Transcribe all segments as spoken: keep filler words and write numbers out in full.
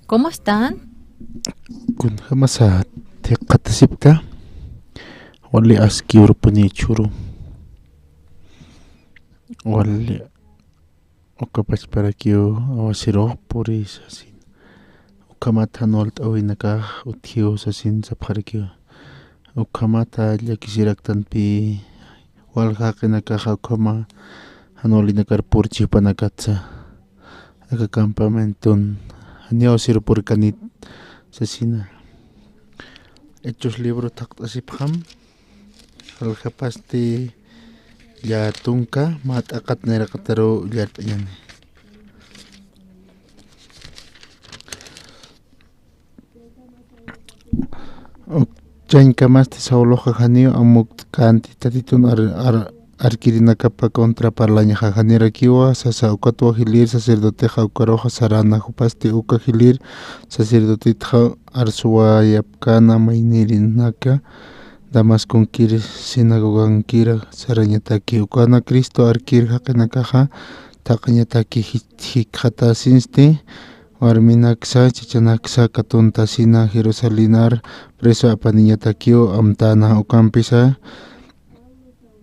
¿Cómo están? Kunjamasa thiqhatasipka, wali aski urpuni chhuru. Wali Uka pachparakiw awasirux puri sasin. Ukhamat jan walt'äwinakax utjiw sasin sapxarakiwa. Ukhamat llakisiraktanpï walja jaqinakaxa ukhama jan walinakar purchi jupanakatsa. Aka campamenton janiw awasiru purkanit sasina. Hechos libro thaqt'asipxam. Aljapasti llätunka mä t'aqat nayraqataruw llart'añäni. Uk chañkamasti Sauloxa janiw amukt'känti Tatitun ar-, ar-, arkirinakapa contra parlañaxa janirakiwa sasa. Ukatwa jilïr sacerdotexa ukaruxa sarana, jupasti uka jilïr sacerdotetxa arsuwayapkäna maynirinaka Damasconkir sinagogankir sarañataki. Ukana Cristo arkir jaqinakaxa thaqañataki jich-, jikxatasinsti, warminaksa chachanaksa katuntasina Jerusalenar preso apaniñatakiw amtäna. Ukampisa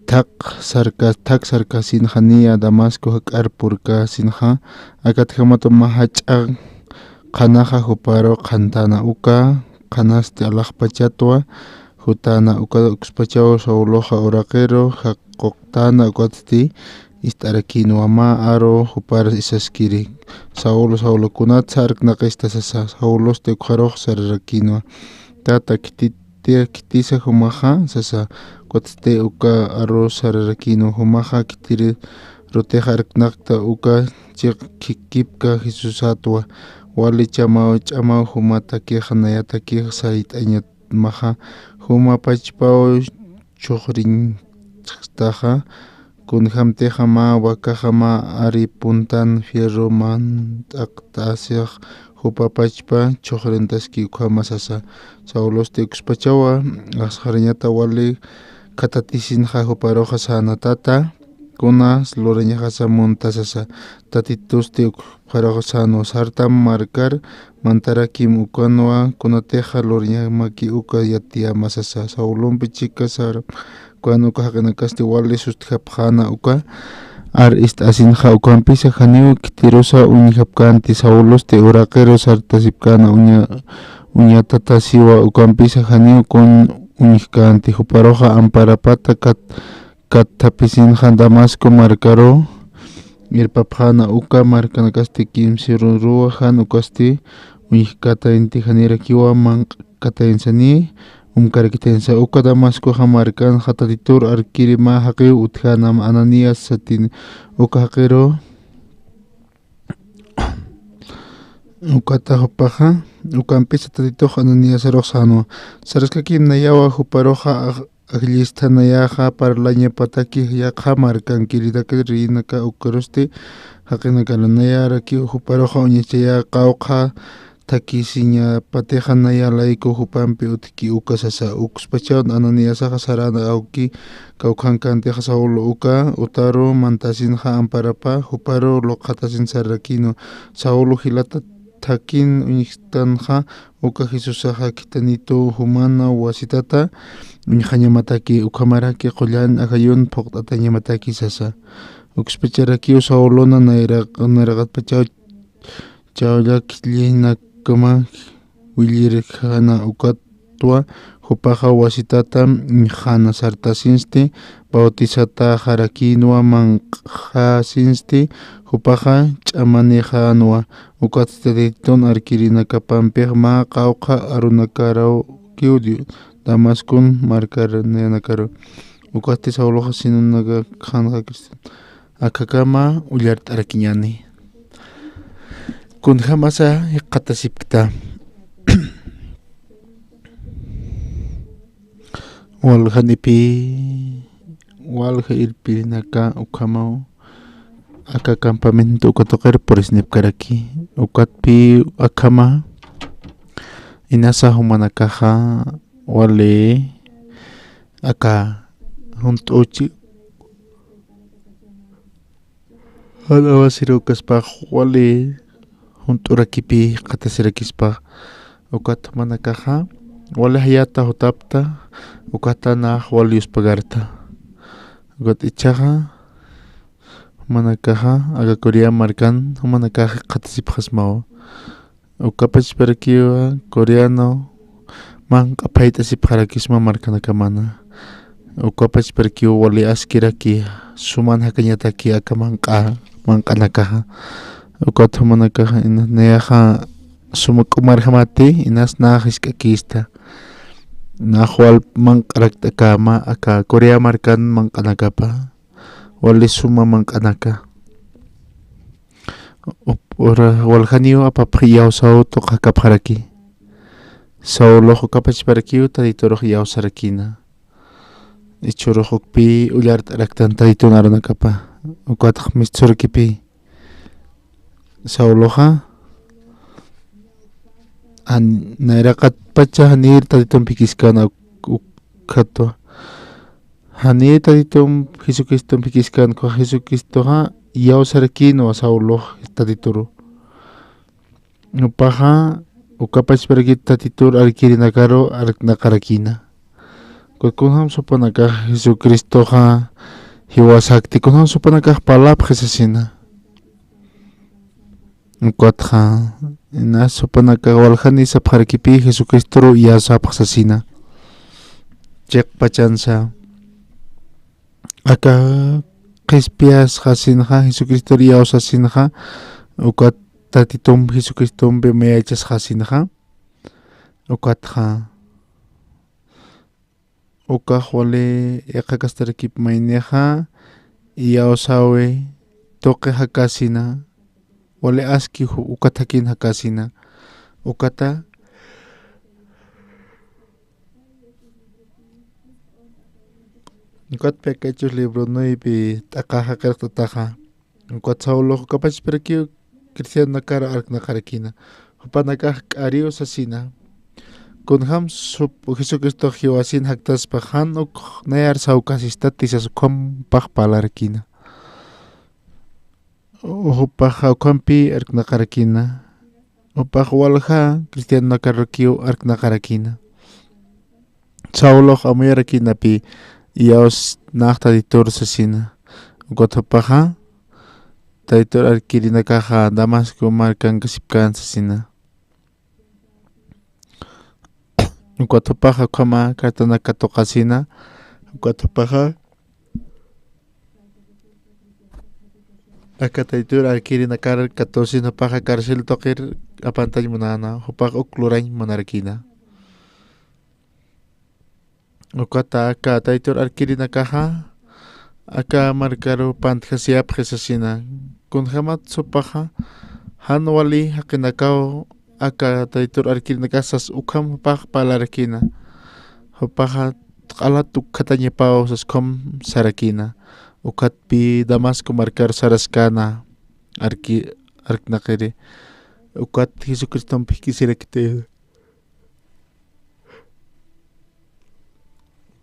thaq sarka-, thak sarkasinxa niya Damasco jak'ar purkäsinxa, akatjamat mä jach'a qhanaxa juparu qhantäna. Uka qhanasti alaxpachatwa jutäna. Uka ukspachaw Sauloxa uraqiru jaquqtäna, ukatsti ist'arakïnwa mä aru jupar isaskiri: Saulo, Saulo, ¿kunatsa arknaqista? sasa. Saulosti ukxarux sararakïnwa: Tata, khiti-, khitisa jumaxa sasa. Ukatsti uka aru sararakïnwa: Jumaxa khitirutix arknaqta, uka chiq khikipka Jesusatwa. Wali ch'amaw, ch'amaw jumatakix nayatakix sayt'añatmaxa, juma pachpaw chhuxriñchxtaxa, kunjämtixa mä wakaxa mä ari puntan fierro mant'aqtasix jupa pachpa chhuxrintaski ukhama sasa. Saulosti ukspachawa axsxarañata wali khatatisinxa juparuxa säna: Tata, kunas lurañaxasa munta sasa. Tatitusti ukxaruxa sänwa: Sartam markar mantarakim ukanwa, kunatixa lurañamaki uka yatiyäma sasa. Saulompi chika sar-, ukan uka jaqinakasti wali sustjapxäna uka ar ist'asinxa. Ukampisa janiw khitirusa uñjapkänti. Saulosti uraqiru sartasipkäna uña-, uñatatasiwa. Ukampisa janiw kun uñjkänti. Juparuxa amparapata kat-, katthapisinxa Damasco markaru irpapxäna. Uka markanakasti kimsiruruwa jan, ukasti uñjkataynti janirakiwa manq'kataynsa ni umkarakitaynsa. Uka Damascoxa markanxa Tatitur arkiri mä jaqiw utjänam, Ananías satin. Uka jaqiru ukata jupaxa, ukampisa Tatitux Ananiasarux sänwa: Saraskakim nayawa juparuxa aj-, ajllistha nayaxa parlañapataki yaqha markankiritak rïnaka ukarusti jaqinakana. Nayarakiw juparuxa uñachayä qawqha thakisiñapatixa naya layku jupampi utjki uka sasa. Ukspachaw Ananiasaxa saräna awki kawkhankantixa Saulo uka utaru mantasinxa amparapa, juparu luqxatasin sararakïnwa: Saulo jilata, thakin uñjtanxa uka Jesusaxa khithanitu jumana wasitata uñjañamataki. Ukhamaraki qullan ajayun phuqt'atañamataki sasa. Ukspacharakiw Saulona nayraq-, nayraqatpachaw chawllakillinakama willirjana. Ukatwa jupaxa wasitata uñjana, sartasinsti, bautizatäxarakïnwa, manq'xasinsti, jupaxa ch'amanixänwa. Ukatsti Tatitun arkirinakapampix mä qawqha arunakarakiw Damascon markarinakaru. Ukatsti Sauloxa sinunakakxanxa Cristo. Akhakama ullart'arakiñäni. Kunjamasa jikxatasipkta. Waljanipï, walja irpirinaka ukhamaw aka campamento uka tuqir purisnipkaraki. Ukatpï akhama inasa jumanakaxa wali aka junt'uchi jan awasiru ukaspax wali junt'urakipï jikxatasirakispax, ukat jumanakaxa wali jayata jutapta, ukat nax wali yuspagarta. Ukat ichhaxa Jumanakaxa, aka Corea markan, jumanakaxa qhatasipxasmawa. Uka pachparakiwa Coreano manq'a phayt'asipxarakisma markanakamana. Uka pachparakiwa wali askiraki, suman jakañataki aka manq'a, manq'anakaxa. Ukat jumanakaxa, ina, nayaxa suma k'umarjamati, inas nax jisk'akista. Nax wal manq'arakt'akama, aka Corea markan manq'anakapa. Wali suma manq'anaka. Up-, ura waljaniw apapxi iyawsaw tuqakapxaraki. Saulox uka pachparakiw Tatiturux iyawsarakina. Ichhurux ukpi ullart'araktan Tatitun arunakapa. Ukatx mistsurakipï. Sauloxa, jan-, nayraqatpacha janir Tatitun phikiskan uk-, ukkhatwa. Janir Tatitun Jesucriston phikiskan, ukkha Jesucristoxa iyawsarakïnwa Saulox Tatituru. Jupaxa uka pachparakit Tatitur arkirinakaru arknaqarakïna. Ukat kunjams jupanakax Jesucristoxa jiwasäkti, kunjams jupanakax parlapxi sasina. Ukatxa, inas jupanakax waljani sapxarakipï Jesucristoru iyawsapx sasina. Chiqpachansa. Aka qhispiyasxasinxa, Jesucristoru iyawsasinxa, ukat Tatitump Jesucristompi mayachasxasinxa, ukatxa, ukax wali iqhakastarakip maynixa, iyawsäwi tuqi jakasina, wali aski ju-, ukat jakin jakasina, ukata, Ukatpï aka Hechos libro nueve t'aqa jaqirqt'ataxa. Ukat Saulox uka pachparakiw cristianonakar arknaqarakïna. Jupanakax k'ariw sasina. Kunjams jup-, Jesucristox jiwasin jaktaspa jan uk nayar sawkasistati sas ukhampax parlarakïna. Jupax ukhampï arknaqarakïna. Jupax walja cristianonakarakiw arknaqarakïna. Saulox amuyarakïnapï, iyaws nax Tatitur sasina. Ukat jupaxa, Tatitur arkirinakaxa Damasco markankasipkän sasina. Ukat jupaxa ukhama cartanaka tuqasina, ukat jupaxa aka Tatitur arkirinakar katusin jupaxa carcel tuqir apantañ munäna, jupax uk lurañ munarakïna. Ukata aka Tatitur arkirinakaxa, aka markaru pantjasiyapxi sasina. Kunjämat jupaxa, jan wali jaqinakaw aka Tatitur arkirinakax sas ukham jupax parlarakïna. Jupaxa q'alat ukkhatañapaw sas ukham sarakïna. Ukatpï Damasco markar saraskäna arki-, arknaqiri. Ukat Jesucristomp jikisirakiti.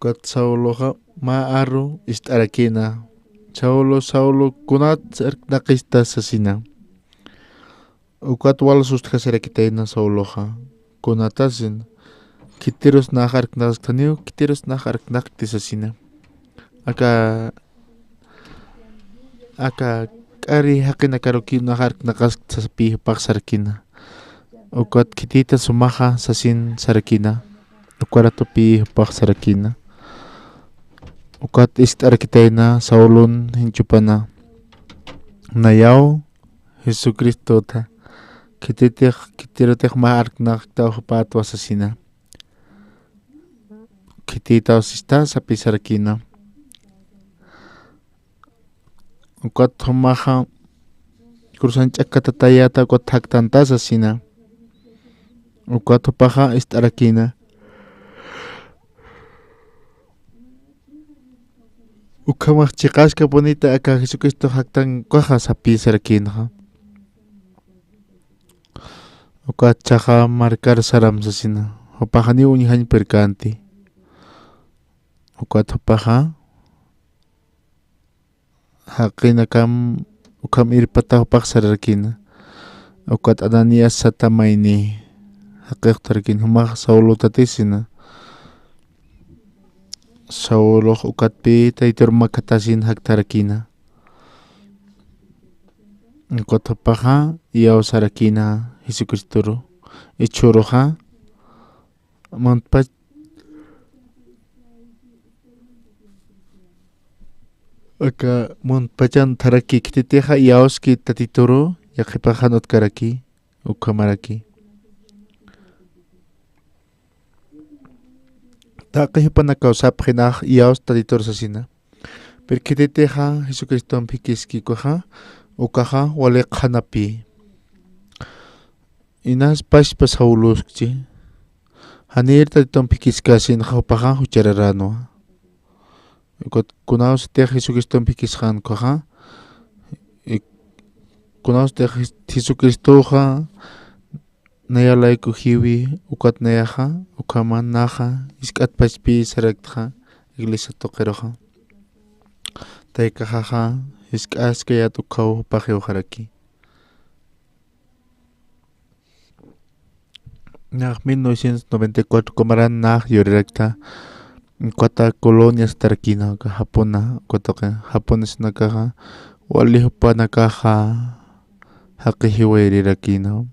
Ukat Sauloxa mä arru ist'arakïna. Saulo, Saulo, kunat arknaqista sasina. Ukat wal sustjasirakitayna Sauloxa. Kunatasin. Khitirus nax arknaqsktaniw, khitirus nax arknaqkti sasina. Aka, aka k'ari jaqinakarukiw nax arknaqaskti saspi jupax sarakïna. Ukat khitïta sumaxa sasin sarakïna. Uka ratupï jupax sarakïna. Ukat ist'arakitayna Saulon jinchupana. Nayaw Jesucristota. Khititix, khitirutix mä arknaqktaw jupatwa sasina. Khitïtaw sista sapï sarakïna. Ukat jumaxa cruzan ch'akatatayäta ukat jaktanta sasina. Ukat jupaxa ist'arakïna. Ukhamax chiqaskapunita aka Jesucristo jaktan ukaxa sapï sarakïnxa. Ukat chaxa markar saram sasina. Jupax janiw uñjañ pirkänti. Ukat jupaxa jaqinakam ukham irpata jupax sararakïna. Ukat Ananías sata mayni jaqixtarakïna, jumax Saulotatisina. Saulox ukatpï Taytur makatasin jaktarakïna. Ukat jupaxa iyawsarakïna Jesucristoru. Jichhüruxa muntpach aka muntpachan tharaki khititixa iyawski Tatituru, yaqhipax jan utkaraki, ukhamaraki. Taqi jupanakaw sapxi nax iyaws Tatitur sasina. Pero khititixa Jesucristomp jikiski ukaxa, ukaxa wali qhanapï. Inas pachpa sawluskchi. Janir Tatitump jikiskasinxa jupaxa juchararanwa. Ukat kunawsatix Jesucristomp jikisxän ukaxa, i kunawsatix Jes-, Jesucristoxa naya layku jiwi, ukat nayaxa, ukhama naxa, jisk'at pachpï saraktxa iglesia tuqiruxa. Taykaxaxa, jisk'askayät ukhaw jupax jiwxaraki. Nax mil novecientos noventa y cuatro kumaran nax yurirakta, ukata colonia satarakïna, uka japona, ukata japonesanakaxa, wali jupanakaxa, jaqi jiwayrirakïna.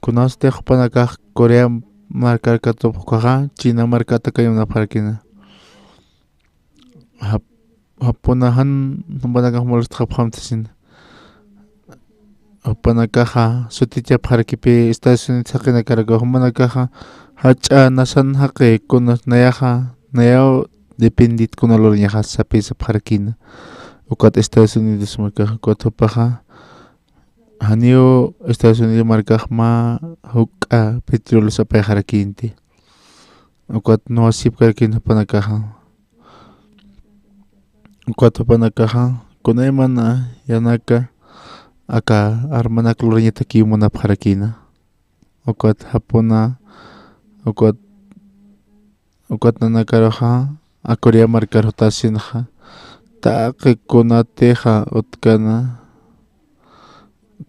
Kunasatix jupanakax Corea markar katup ukaxa, China markat akañanapxarakïna. Jap-, japona jan jupanakax molestxapxam sasina. Jupanakaxa sutichapxarakipï Estados Unidos jaqinakaruxa, jupanakaxa jach'a nasan jaqi kunas nayaxa, nayaw dependit kuna lurañaxa sapï sapxarakïna. Ukat Estados Unidos markaxa, ukat jupaxa, janiw Estados Unidos markax mä juk'a petróleo sapayxarakïnti. Ukat nuwasipkarakïn jupanakaxa. Ukat jupanakaxa, kunaymana yanaka aka armanak lurañatakiw munapxarakïna. Ukat japona, ukat Ukat nanakaruxa, a Corea markar jutasinxa, taqi kunatixa utkana,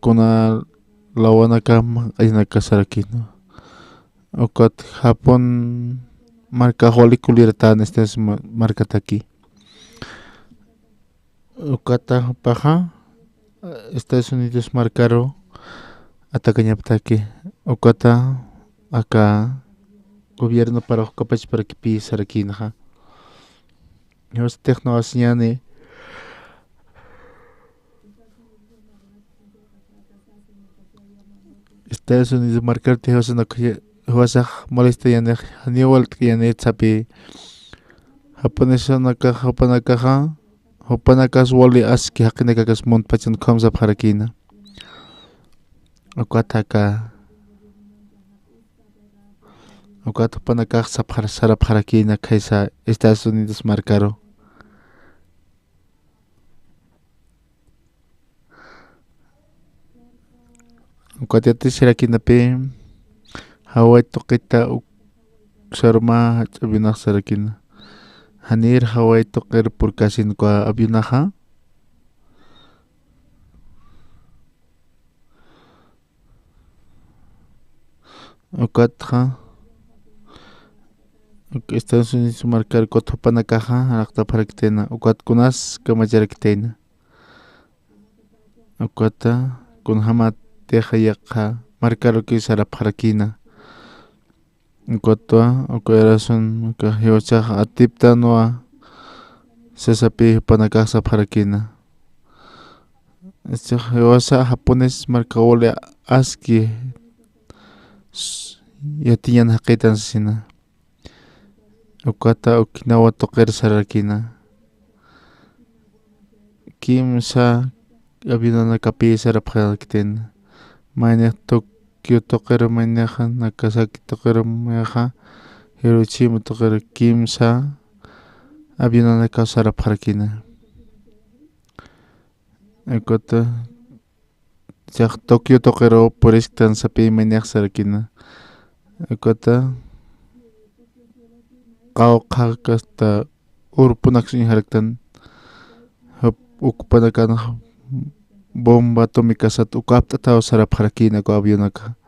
kuna lawanakam q'añanakasarakïna. Ukat Japón markax wali kuliratäna Estados Ma-, markataki. Ukata jupaxa, Estados Unidos markaru atakañaptaki. Ukata aka gobiernoparux kapachparakipï sarakïnxa. Jiwasatix nuwasiñäni. Estados Unidos markarti jiwasanaka, jiwasax molestañänix, janiw walt'kañänit sapï. Japonesanakax, jupanakaxa, jupanakas wali aski jaqinakakas muntpachan ukham sapxarakïna. Ukat aka, ukat jupanakax sapxar-, sarapxarakïna khaysa Estados Unidos markaru. Ukat yatichasirakïnapï, Hawái tuqita uksaruma jach'a avionax sarakïna. Janir Hawái tuqir purkäsin uka avionaxa. Ukatxa, uk-, Estados Unidos markar ukat jupanakaxa, araqtapxarakitayna, ukat kunas kamacharakitayna. Ukata, kunjämatixa yaqha markaruki sarapxarakïna. Ukatwa, uka razón, uka jiwasax atiptanwa sasapï jupanakax sapxarakïna. Jiwasa japonés markax wali aski s-, yatiñan jaqïtan sasina. Ukata Okinawa tuqir sararakïna. Kimsa avionanakapï sarapxarakitayna. Maynix Tokio tuqir, maynixa Nagasaki tuqir, mayxa Hiroshima tuqir kimsa avionanakaw sarapxarakïna. Ukata, jichhax Tokio tuqiruw purisktan sapï maynix sarakïna. Ukata qawqhakasta urpunak suñjaraktan, jup-, ukpanakan bomba atómicasat ukapt'ataw sarapxarakïna uka avionaka,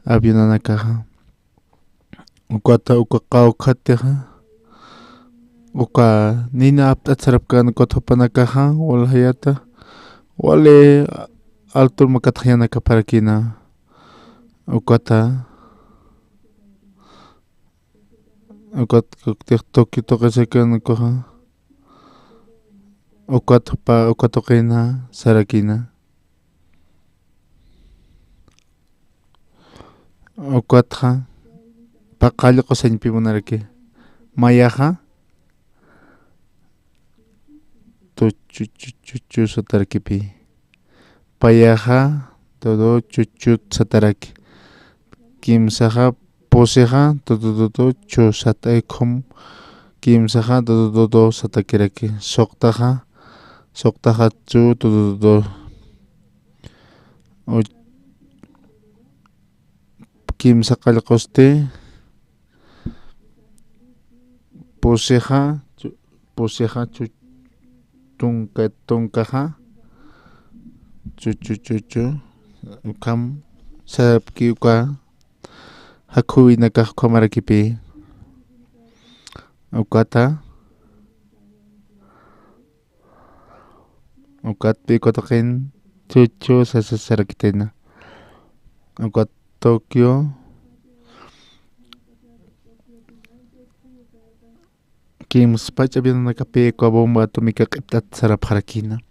avionanakaxa. Ukata uka qawqhatixa, uka nina apt'at sarapkän ukat jupanakaxa, wal jayata, wali altur makatxa yanakapxarakïna, ukata, ukat, ukat Tokio tuqi sarkän ukaxa, ukat jupa, uka tuqina sarakïna. Ukatxa, paqallqu sañpi munaraki. Mayaxa, tu, chu, chu, chu, chu satarakipi. Payaxa, tu, tu, chu, chu sataraki. Kimsaxa, pusixa, tu, tu, tu, tu, chu sat, ay, khum. Kimsaxa, tu, tu, tu, tu satakiraki. Suqtaxa, suqtaxa, chu, tu, tu, tu, tu. U-, kimsa qallqusti, pusixa, chu-, pusixa, chu-, tunka, tunkaxa, chu, chu, chu, chu, ukham, sarapki uka, jakhuwinakax ukhamarakipi, ukata, Ukatpi uka tuqin chuchu sasa sarakitayna. Ukat Tokio kimspach avionanakapi uka bomba atómica q'ipt'at sarapxarakïna.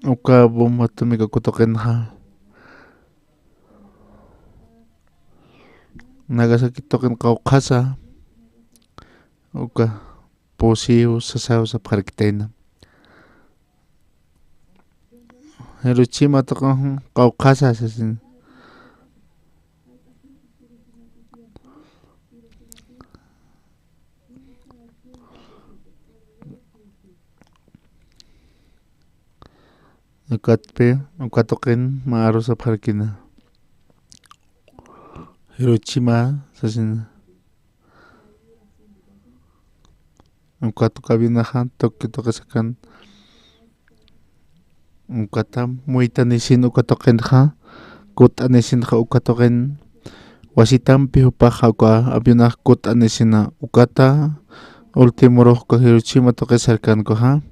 Uka bomba atómica uka tuqinxa Nagasaki tuqin qawqhasa uka pusiw sasaw sapxarakitayna. Hiroshima tuqin qawqhasa sasin. Ukatpi, uka tuqin mä aru sapxarakïna. Hiroshima sasina. Ukat uka avionaxa Tokio tuqi sakan. Ukata muytanisin uka tuqinxa, kut'anisinxa uka tuqin wasitampi jupaxa uka avionax kut'anisina ukata, ultimorux uka Hiroshima tuqi sarkankuxa.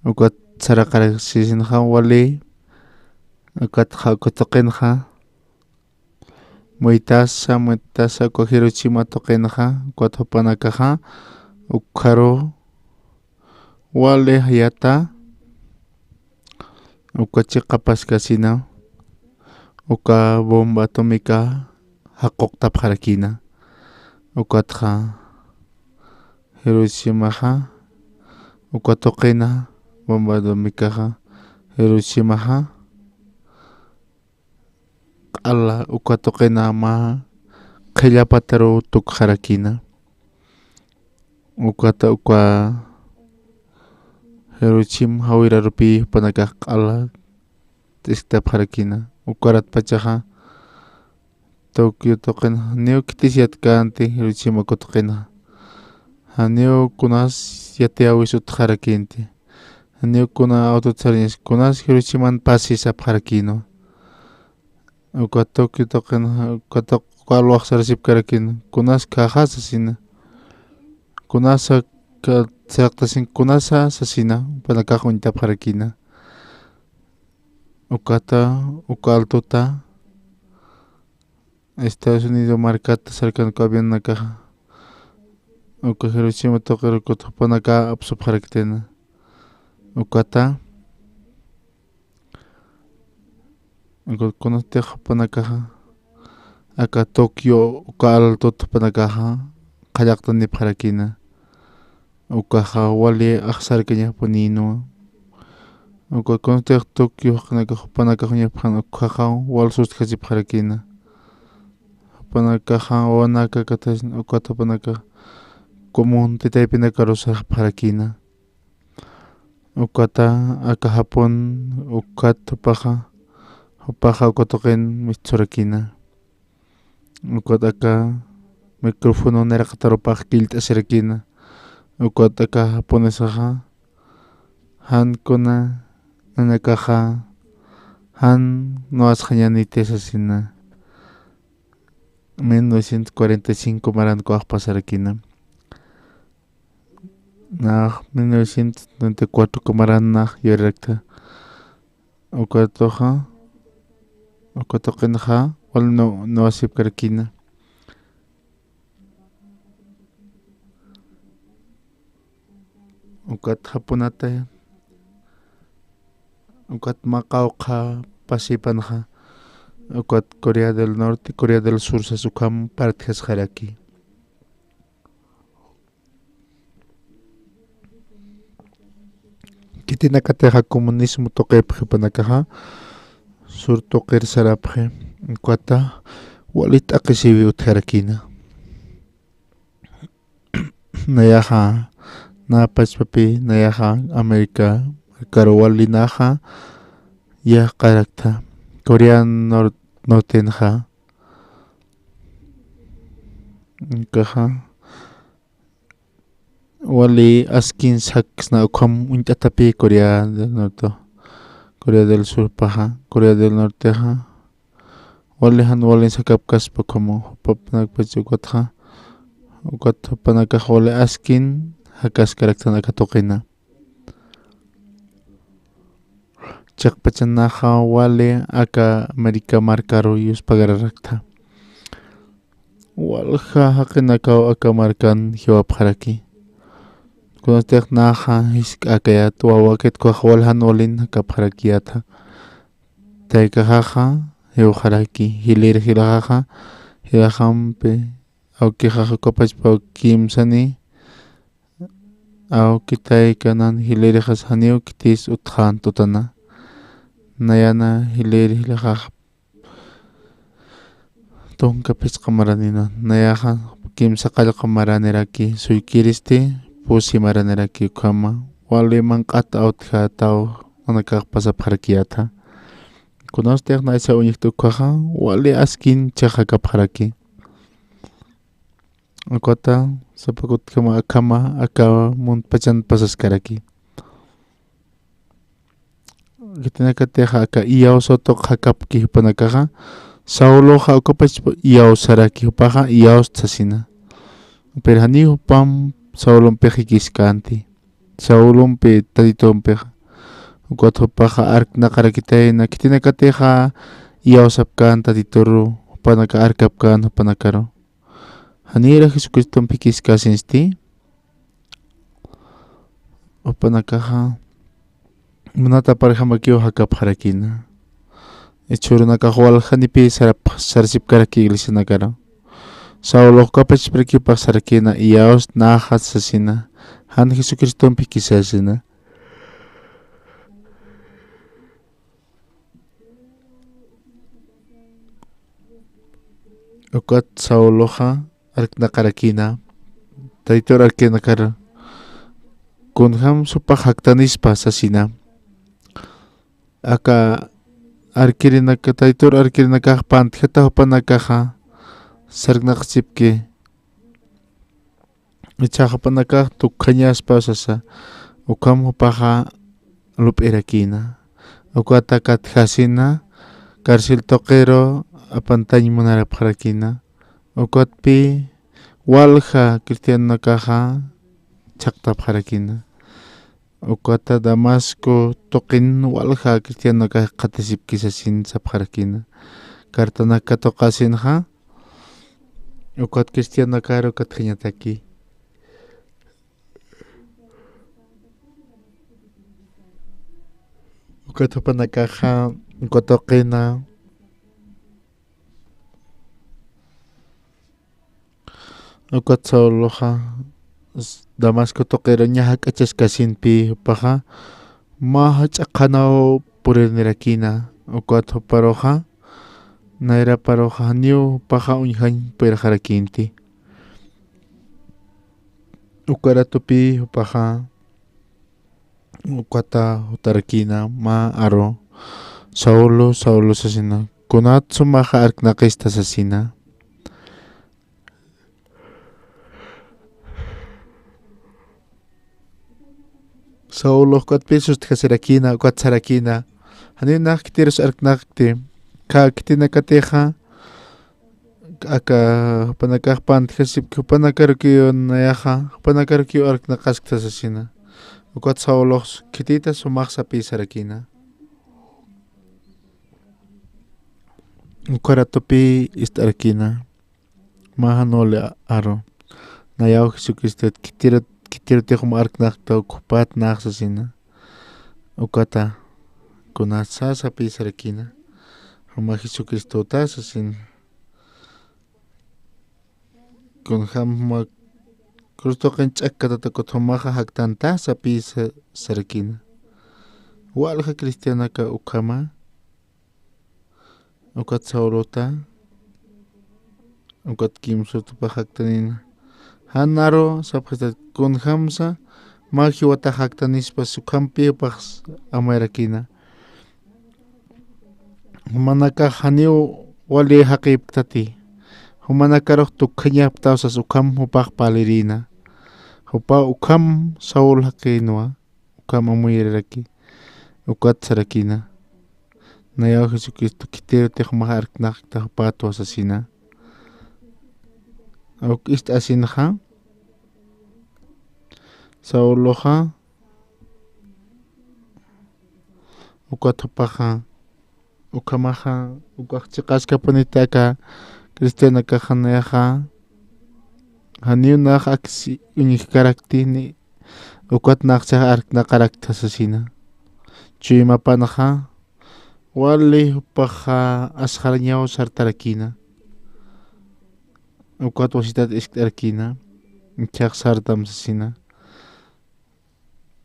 Ukat saraqarasisinxa wali, ukatxa uka tuqinxa muytasa, muytasa uka Hiroshima tuqinxa, ukat jupanakaxa, ukharu wali jayata, uka chiqapaskasina, uka bomba atómica jaquqtapxarakïna, ukatxa Hiroshimaxa, uka tuqina, bomba atómicaxa, Hiroshimaxa, q'ala uka tuqina mä qhillapataru tukxarakïna. Ukata uka Hiroshima jawirarupi jupanakax q'ala t'iskitapxarakïna. Ukaratpachaxa Tokio tuqin janiw khitis yatkänti Hiroshima uka tuqinxa. Janiw kunas yatiyäwis utjarakïnti. Janiw kuna autot sarañas kunas Hiroshiman pasi sapxarakïnwa. Uka Tokio tuqin, uka tuq-, uka alwax sarasipkarakïn, kunas khaxa sasina. Kunasa ka-, saraqtasin kunasa sasina, jupanakax uñtapxarakïna. Ukata, uka altota, Estados Unidos markata sarkanku avionanakaxa. Uka Hiroshima tuqir ukat jupanaka apsupxarakitayna. Ukata, ukat kunatix jupanakaxa, aka Tokio, uka altota jupanakaxa, qhallaqtanipxarakïna. Ukaxa wali axsarkañapunïnwa. Uka kunatix Tokio jaqinakax jupanakax uñapxän ukkhaxa wal sustjasipxarakïna. Jupanakaxa wawanaka katasin ukat jupanakax común titaypinakaru sarapxarakïna. Ukata aka Japón ukat jupaxa, jupaxa uka tuqin mistsurakïna. Ukat aka micrófono niraqatarupax killt'asirakïna. Ukat aka japonesaxa, jan kuna nanakaxa, jan nuwasxañäniti sasina. Mil novecientos cuarenta y cinco marankuwax pasarakina. Nax mil novecientos treinta y cuatro maran nax yurirakta. Ukatuxa, ukatuqinxa, wal no, no aceptarakina. Ukat japunata, ukat maqawqha pasipanxa, ukat Corea del Norte, Corea del Sur sas ukham partjasxaraki. Khitinakatixa comunismo tuqipxi jupanakaxa, sur tuqir sarapxi, ukata wali t'aqhisiwi utjarakina. Nayaxa, nä pachpapi, nayaxa América markaru wali naxa yaqarakta, Corea Nor-, Nortenxa. Kaxa, wali askin saksna ukham uñt'atapi Corea del Norte, Corea del Sur paxa, Corea del Nortexa. Wali jan walin sakapkaspa ukham, jupanakpach ukatxa, ukat jupanakax wali askin jakaskaraktan aka tuqina. Chiqpachan naxa wali aka América markaru yuspagararakta. Walja jaqinakaw aka markan jiwapxaraki. Kunatix naxa jisk'akayät, wawakit ukax wal jan walin jakapxarakiyäta. Taykaxaxa jiwxaraki, jilïr jilaxaxa, jilaxampi, awkixaxa ukapachpa kimsani, awki tayka nan jilïrixas janiw khitis utxän tutana. Nayana jilïr jilaxax tunka phisqa maranina, nayaxa kimsa qallqa maraniraki, suykiristi pusi maraniraki ukhama, wali manq'at awtjätaw nanakax pasapxarakiyäta. Kunastix naysa uñjta ukhaxa, wali askin chhax jakapxaraki. Ukata, sapa kutkama akhama, aka muntpachan pasaskaraki. Khitinakatixa aka iyaw Sotoq jakapki jupanakaxa, Sauloxa ukapachpa iyawsaraki, jupaxa iyawst sasina. Pero janiw jupam Saulompix jikiskänti. Saulompi Tatitumpixa. Ukat jupaxa arknaqarakitayna, khitinakatixa iyawsapkän Tatituru, jupanaka arkapkän jupanakaru. Janïra Jesucristompi jikiskäsinsti. Jupanakaxa munataparjamakiw jakapxarakina. Jichhürunakax waljanipi sarap-, sarsipkaraki iglesianakaru. Saulox ukapachparakipax sarakina, iyawst naxa sasina. Jan Jesucristompi jikisasina. Ukat Sauloxa arknaqarakina, Tatitur arknaqar, kunjams jupax jaktanispa sasina. Aka arkirinaka, Tatitur arkirinakax pantjata jupanakaxa sarnaqsipki. Jichhax jupanakax tukjañaspa sasa, ukham jupaxa lup'irakïna. Ukata katjasina, carcel tuqiru apantañ munarapxarakïna. Ukatpi walja cristianonakaxa chhaqtapxarakïna. Ukata Damasco tuqin walja cristianonakax jikxatasipki sasin sapxarakïna. Cartanaka tuqasinxa, ukat cristianonakar ukatjañataki. Ukat jupanakaxa, ukat tuqina, ukat Sauloxa, s-, Damasco tuqiru ña jak'achaskasinpi jupaxa, mä jach'a qhanaw purirnirakïna, ukat juparuxa, nayraparuxa, janiw jupaxa uñjañ puyirxarakïnti. Ukaratupi jupaxa, ukata jutarakïna, mä aru, Saulo, Saulo sasina, kunat sumaxa arknaqista sasina. Saulo ukatpï sustjasirakïna, ukat sarakïna, janiw nax khitirus arknaqti, ka khitinakatixa, aka jupanakax pantjasipki, jupanakarukiw nayaxa, jupanakarukiw arknaqaskta sasina. Ukat Saulux khitïta sumax sapï sarakïna. Uka ratupï ist'arakïna. Mä jan wali aru. Nayaw Jesucristot khitiru, khitirutix juma arknaqta uk jupat nax sasina. Ukata, kunasa sapï sarakïna. Juma Jesucristota sasina. Kunjam juma cruz tuqin ch'akkatata kuthumaxa jaktanta sapï sa-, sarakïna. Walja cristianaka ukhama, ukat Saulota, ukat kimsut jupax jaktanïna. Jan aru sapxistat kunjamsa, mä jiwatax jaktanispas ukhampi jupax amayarakïna. Jumanakax janiw wali jaqïpktati. Jumanakarux tukjañapktaw sas ukham jupax parlirïna. Jupa ukham Saul jaqïnwa, ukham amuyiraraki. Ukat sarakïna. Nayaw Jesucristo khitirutix jumax arknaqta jupatwa sasina. Uk ist'asinxa, Sauloxa, ukat jupaxa, ukhamaxa, ukax chiqaskapuniti aka cristianakaxa nayaxa, janiw nax aksi uñjkarakti ni ukat naxchax arknaqarakta sasina. Chuymapanxa, wali jupaxa asxarañaw sartarakïna. Ukat wasitat iskt'arakïna, jichhax sartam sasina.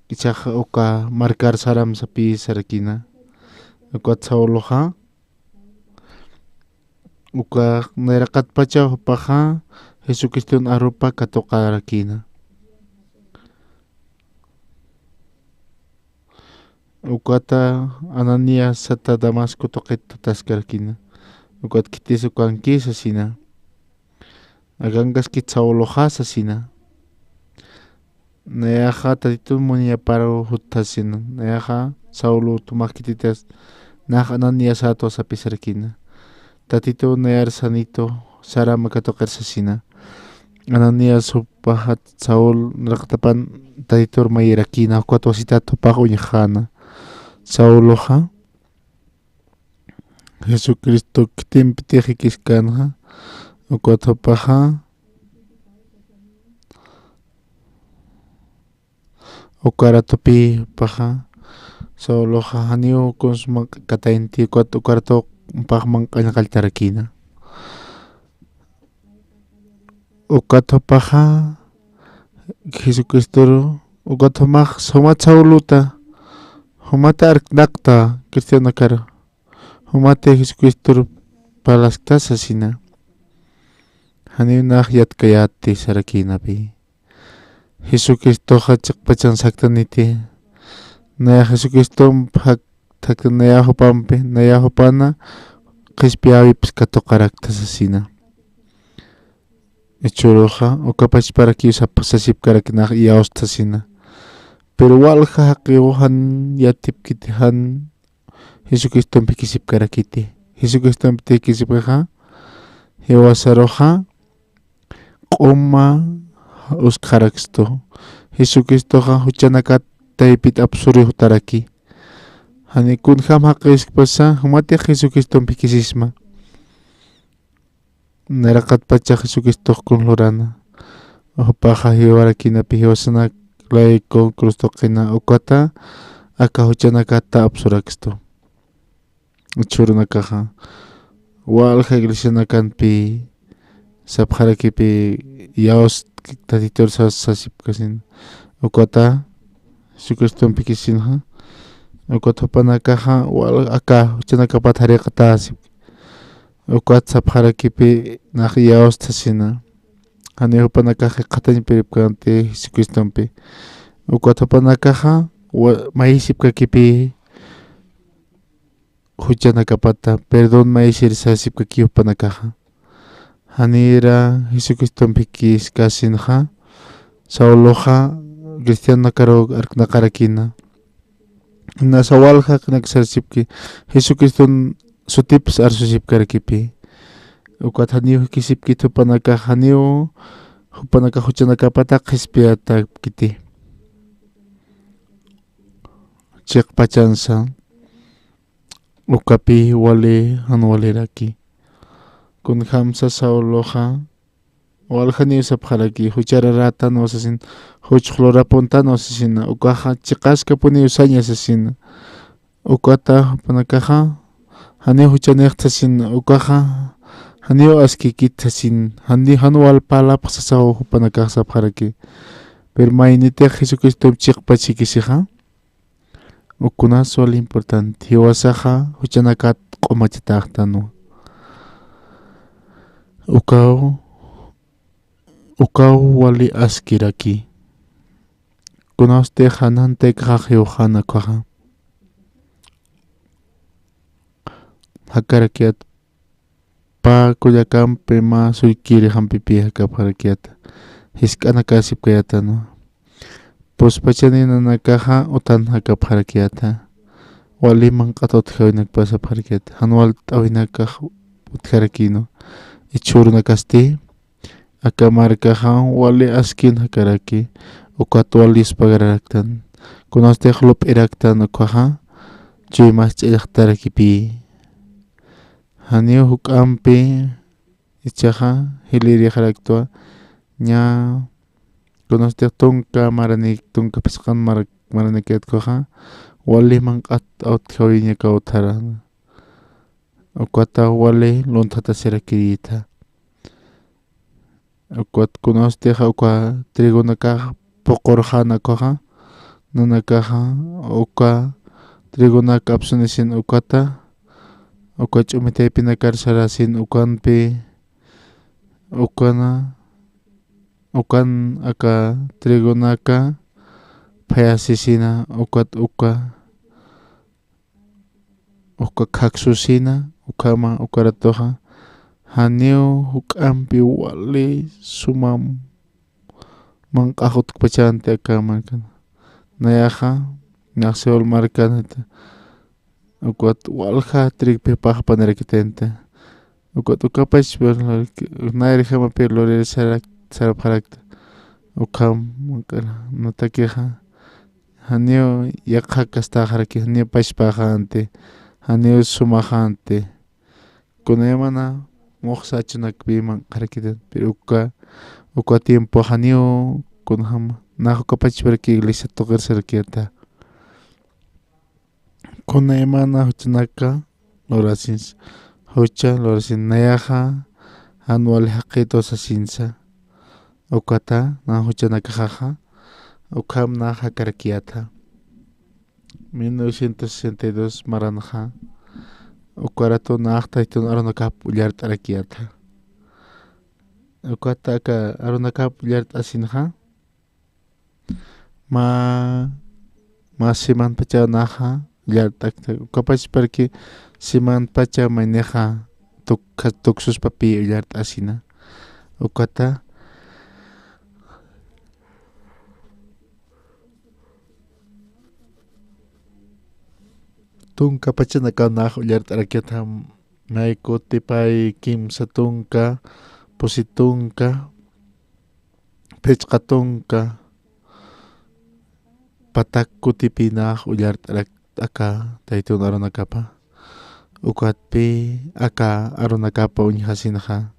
Jichhax uka markar saram sapï sarakïna. Ukat Sauloxa, uka nayraqatpachaw jupaxa Jesucriston arupa katuqarakïna. Ukata Ananías sata Damasco tuqit tutaskarakïna. Ukat khitis ukanki sasina. Akankaskit Sauloxa sasina. Nayaxa Tatitun muniyapar jutthasina. Nayaxa Saulo tumax khititas nax Ananiasatwa sapï sarakïna. Tatitu nayar sanitu saram katuqir sasina. Ananías jupaxa Saul nayraqatapan Tatitur mayirakïna, ukat wasitat jupax uñjxäna. Sauloxa Jesucristo khitimpitix jikiskänxa, ukat jupaxa uka ratupï jupaxa Sauloxa janiw kuns manq'kataynti, ukat uka ratu jupax manq'añ qalltarakïna. Ukat jupaxa Jesucristoru, ukat jumax, jumat Saulota, jumata arknaqta cristianakaru, jumati Jesucristoru parlaskta sasina. Janiw nax yatkayäti sarakïnapï. Jesucristoxa chiqpachan saktaniti. Nayax Jesucristomp jak-, jaktan nayax jupampi, nayax jupana qhispiyäwips katuqarakta sasina. Jichhüruxa, uka pachparakiw sap-, sasipkaraki nax iyawstasina. Pero walja jaqiw jan yatipkiti, jan Jesucristompi jikisipkarakiti. Jesucristompi jikisipkixa, jiwasaruxa q'uma uskxarakstu. Jesucristoxa juchanakat taypit apsuri jutaraki. Jani kunjam jaqiskpasa, jumatix Jesucristompi jikisisma. Nayraqatpacha Jesucristox kun lurana. Jupaxa jiwarakïnapï jiwasanak layku cruz tuqina ukata, aka juchanakata apsurakstu. Jichhürunakaxa, walja iglesianakampi sapxarakipï, yaws Tatitur sas-, sasipkasin. Ukata Jesucristompi jikisinxa. Ukat jupanakaxa, wal-, aka juchanakapat jariqatäsipki. Ukat sapxarakipï nax iyawstasina. Jani jupanakax jikxatañ puripkänti Jesucristompi. Ukat jupanakaxa wa-, mayisipkakipï juchanakapata, perdón mayisir sasipkaki jupanakaxa. Janira Jesucristompi jikiskäsinxa, Sauloxa cristianakaru arknaqarakïna. Nasa walja jaqinak sarasipki, Jesucriston sutips arsusipkarakipï. Ukat janiw jikisipkit jupanakax, janiw jupanakax juchanakapata qhispiyatäpkiti. Chiqpachansa, ukapi wali jan waliraki. Kunjamsa Sauloxa waljaniw sapxaraki, juchararätanwa sasina, juchx lurapuntanwa sasina, ukaxa chiqaskapuniw saña sasina. Ukata jupanakaxa janiw juchanïxta sasina, ukaxa janiw askïkit sasina, jani, jan wal parlapxta sasaw jupanakax sapxaraki. Pero maynitix Jesucristomp chiqpach jikisixa, ukkunas wal importante, jiwasaxa juchanakat q'umachatäxtanwa. Ukaw, ukaw wali askiraki. Kunawstix jan jan taykaxax jiwxän ukaxa, jakarakiyät pä kullakampi mä sullkirixampipï jakapxarakiyäta. Jisk'anakäsipkayätanwa. Puspachani nanakaxa utan jakapxarakiyäta. Wali manq'at utjawinakpasapxarakiyäta. Jan walt'äwinakax utjarakïnwa. Jichhürunakasti aka markaxa wali askin jakaraki, ukat wal yuspagararaktan. Kunastix lup'iraktan ukaxa, chuymas ch'allxtarakipï. Janiw juk'ampi jichhaxa jilïrixaraktwa, ña kunastix tunka maranik, tunka phisqan marak, maranikït ukaxa, wali manq'at utjawiñakaw utjara. Ukata wali lunthatasirakirïta. Ukat kunawstixa uka trigonakax puqurxäna ukaxa, nanakaxa uka trigonak apsunisin ukata, uka ch'umi taypinakar sarasin ukanpi, ukana, ukan aka trigonaka phayasisina, ukat uka uka khaksusina, ukhama, ukaratuxa, janiw juk'ampi wali sumam manq'ax utjpachänti aka markan. Nayaxa, nax Seol markanita, ukat walja trigpi jupax apanirakitänti. Ukat ukapach, nayrjamapï lurir sarak, sarapxarakta. Ukham, manq'ara, natakixa. Janiw yaqha kastäxaraki, janiw pachpaxänti, janiw sumaxänti. Kunaymana muxsa achunakpi manq'arakitan, pero uka, uka tiempo janiw kunjama, nax ukapachparaki iglesia tuqir sarakiyäta. Kunaymana juchanaka lurasinsa, jucha lurasin nayaxa, jan wali jaqïtwa sasinsa. Ukata, nax juchanakaxaxa, ukham nax jakarakiyäta. Mil novecientos sesenta y dos maranxa, ukaratu nax Taytun arunakap ullart'arakiyäta. Ukata aka arunakap ullart'asinxa, mä, mä simanpacha naxa ullart'akta. Ukapachparki simanpacha maynixa tuk, tuksuspapï ullart'asina. Ukata tunka pachanakaw nax ullart'arakiyäta, may kuti pay kimsa tunka, pusi tunka, phichqa tunka, patak kutipï nax ullart'arakta aka Taytun arunakapa. Ukatpï aka arunakapa uñjasinxa.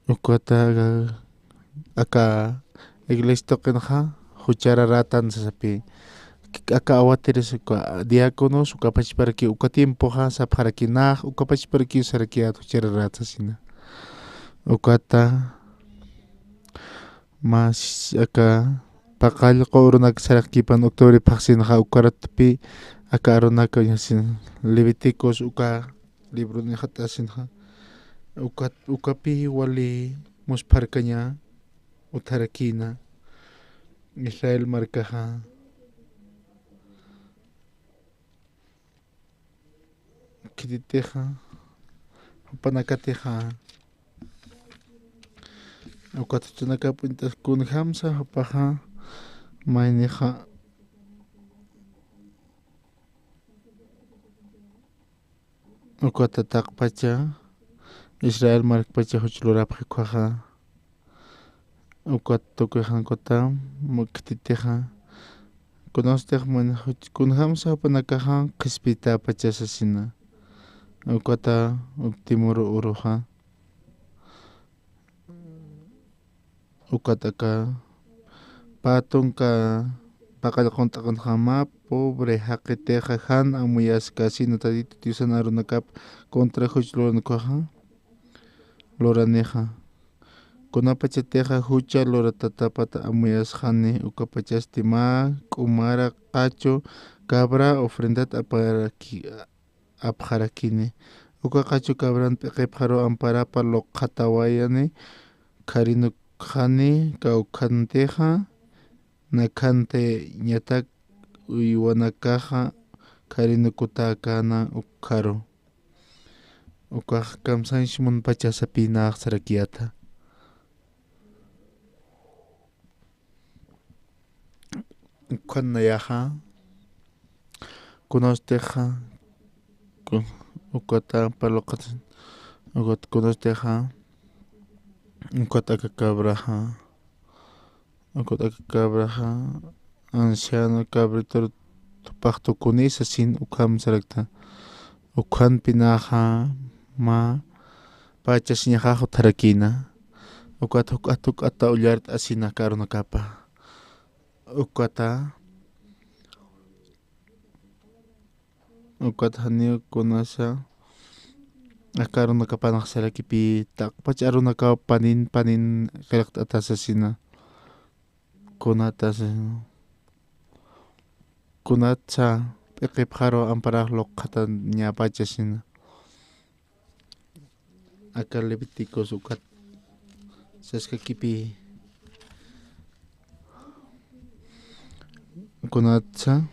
Ukata aka iglesia tuqinxa juchararätan sasapï. Aka awatiris uka diáconos ukapachparaki uka tiempoxa sapxaraki nax ukapachparaki sarakiyät juchararät sasina. Ukata mas aka paqallqu urunak sarakïpan octubre phaxsinxa ukaratpï aka arunaka uñjasin Levíticos uka libronix jat'asinxa, ukat, ukapï wali muspharkaña utjarakïna Israel markaxa. Khititixa, jupanakatixa, ukat juchanakap uñt'as kunjamsa jupaxa, maynixa Ukata taqpacha Israel markpacha juch lurapxi ukhaxa. Ukat tukuxan kuta muktitixa. Kunastix man juch kunjamsa jupanakaxa qhispitäpacha sasina. Ukata uktimuru uruxa. Ukat aka pä tunka paqallqun t'aqunxa mä pobre jaqitixa jan amuyaskasina Tatitu Diosan arunakap contra juch luranakaxa luranixa. Kunapachatixa jucha luratatapata amuyasxani ukapachasti mä k'umara qachu cabra ofrendat aparaki apxarakini. Uka qachu cabran p'iqipxaru amparapa luqxatawayani, kharinukxani kawkhantixa, nakhanti ñatak uywanakaxa kharinukutäkäna ukkharu. Ukax kamsañs munpacha sapïnäx sarakiyäta. Ukkhan nayaxa, kunawstixa, ku-, ukata parluqat, ukat kunawstixa, ukat aka cabraxa, ukat aka cabraxa, anciano cabritor tupax tukuni sasin ukham sarakta. Ukhanpinaxa mä pachasiñaxax utjarakïna. Ukat juk'at juk'ata ullart'asina aka arunakapa. Ukata, ukat janiw kunasa aka arunakapanax sarakipï taqpach arunakaw panin panin qillqt'ata sasina. Kunatasa, kunatsa p'iqipxaru amparax luqxatañapachasina. Aka Levíticos ukat saskakipï. Kunatsa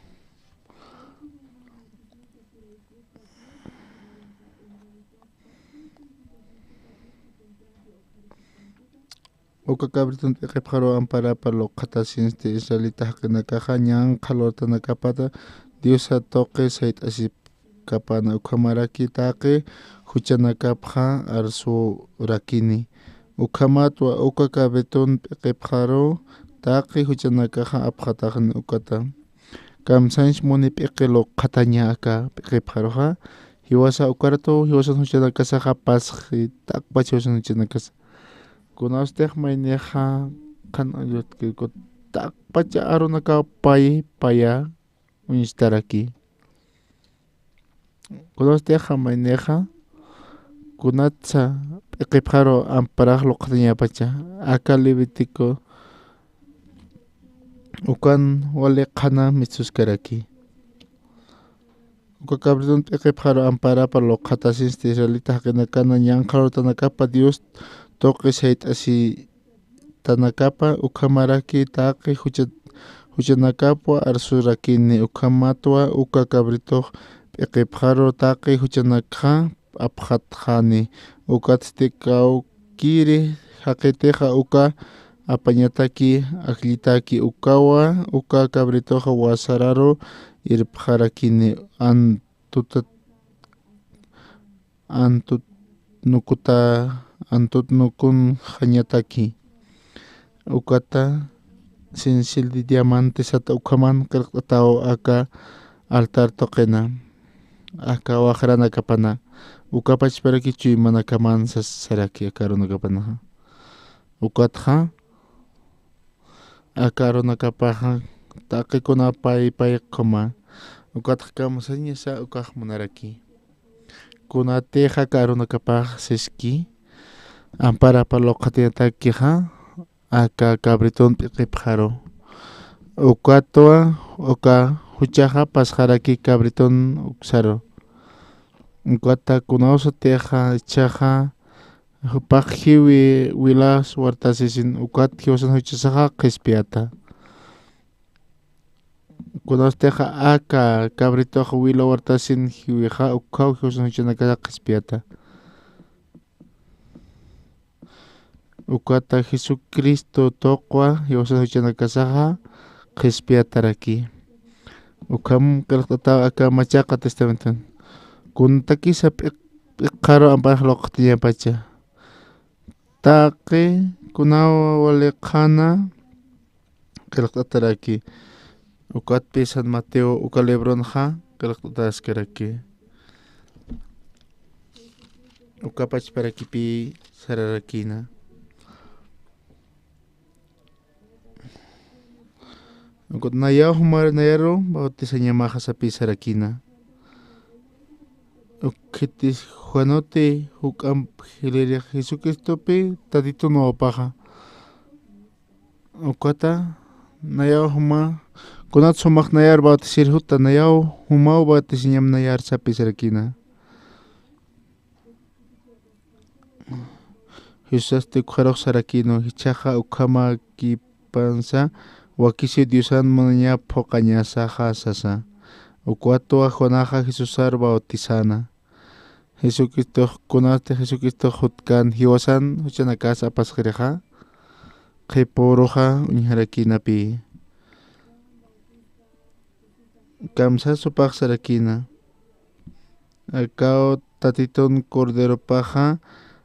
uka cabritun p'iqipxaru amparapa luqxatasinsti israelita jaqinakaxa ñanqha lurtanakapata Diosa tuqi sayt'asipkapana, ukhamaraki taqi juchanakapxa arsurakini. Ukhamatwa uka cabritun p'iqipxaru taqi juchanakaxa apxataxni ukata. Kamsañs muni p'iqi luqxataña aka p'iqipxaruxa, jiwasa ukaratu jiwasan juchanakasaxa pasxi, taqpach jiwasan juchanakasa. Kunawstix maynixa qhan ayllutkiku taqpacha arunakaw pay paya uñstaraki. Kunawstix maynixa kunatsa p'iqipxaru amparax luqxatañapacha, aka Levítico ukan wali qhana mitsuskaraki. Uka cabritun p'iqipxaru amparapa luqxatasinsti israelita jaqinakana ñanqha lurtanakapa Dios tuqi sayt'asitanakapa, ukhamaraki taqi jucha-, juchanakapwa arsurakini, ukhamatwa uka cabritux p'iqipxaru taqi juchanakxa apxatxani, ukatsti kawkiri jaqitixa uka apañataki ajllitaki, ukawa uka cabrituxa wasararu irpxarakini, antutat-, antutnukuta-, antutnukunxañataki. Ukata cincel de diamante sata ukhaman qillqt'ataw aka altar tuqina, aka waqranakapana, uka pachparaki chuymanakaman sas-, saraki aka arunakapanaxa. Ukatxa aka arunakapaxa taqikuna pay pay qhuma. Ukatxa kamsañasa ukax munaraki. Kunatixa aka arunakapax siski amparapa luqxatañatakixa, aka cabritun p'iqipxaru. Ukatwa uka juchaxa pasxaraki cabritun uksaru. Ukata kunawsatixa ichhaxa jupax jiwi wilas wartasisin, ukat jiwasan juchasaxa qhispiyata. Kunawstixa aka cabrituxa wila wartasin jiwixa, ukhaw jiwasan juchanakasax qhispiyata. Ukata Jesucristo tuqwa jiwasan juchanakasaxa qhispiyataraki. Ukham qillqt'ataw aka Machaqa Testamenton. kuntakisa p'iq-, p'iqaru amparax luqtiñapacha. Taqi kunaw wali qhana qillqt'ataraki. Ukatpï San Mateo uka libronxa qillqt'ataskaraki. Uka pachparakipï sararakïna. Ukat nayaw jumar nayaru bautizañamaxa sapï sarakïna. Uk khitis Juanuti juk'amp jiliri Jesucristopï Tatitun wawapaxa. Ukata nayaw juma, kunat sumax nayar bautizir juta, nayaw jumaw bautizañam nayar sapï sarakïna. Jesusasti ukxarux sarakïnwa, jichhaxa ukhamäkipansa wakisiw Diosan munaña phuqañasaxa sasa. Ukatwa Juanaxa Jesusar bautizäna. Jesucristox, kunasti Jesucristox jutkän jiwasan juchanakas apasxirixa, qhipüruxa uñjarakïnapï. Kamsas jupax sarakïna. Akaw Tatitun Corderopaxa,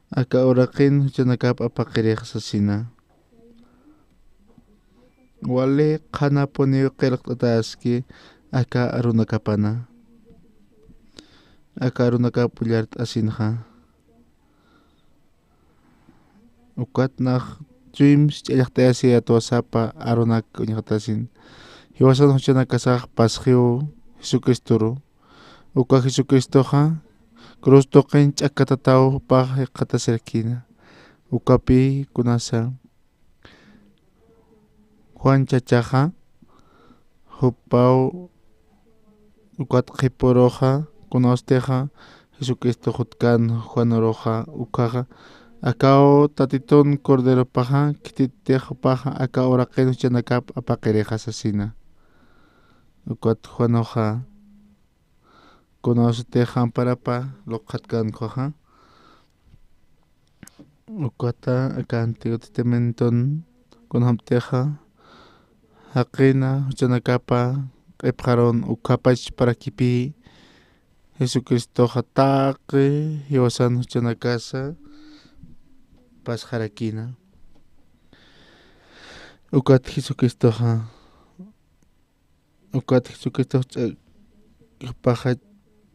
aka uraqin juchanakap apaqirix sasina. Wali qhanapuniw qillqt'ataski aka arunakapana. Aka arunakap ullart'asinxa. Ukat nax chuyms ch'allxtayasiyätwa sapa arunak uñjatasin. Jiwasan juchanakasax pasxiw Jesucristoru. Uka Jesucristoxa cruz tuqin ch'akkatataw jupax jikxatasirakïna. Ukapï kunasa Juan chachaxa, jupaw ukat qhipüruxa, kunawstixa Jesucristo jutkän Juanuruxa, ukhaxa, akaw Tatitun Corderopaxa, khititix jupaxa, aka uraqin juchanakap apaqirixa sasina. Ukat Juanuxa, kunawsatix amparapa luqxatkän ukhaxa. Ukata aka Antiguo Testamenton kunjamtixa jaqina juchanakapa q'ipxarun ukapach parakipï Jesucristoxa taqi jiwasan juchanakasa pasxarakïna. Ukat Jesucristoxa Ukat Jesucristox ch'a-, jupaxa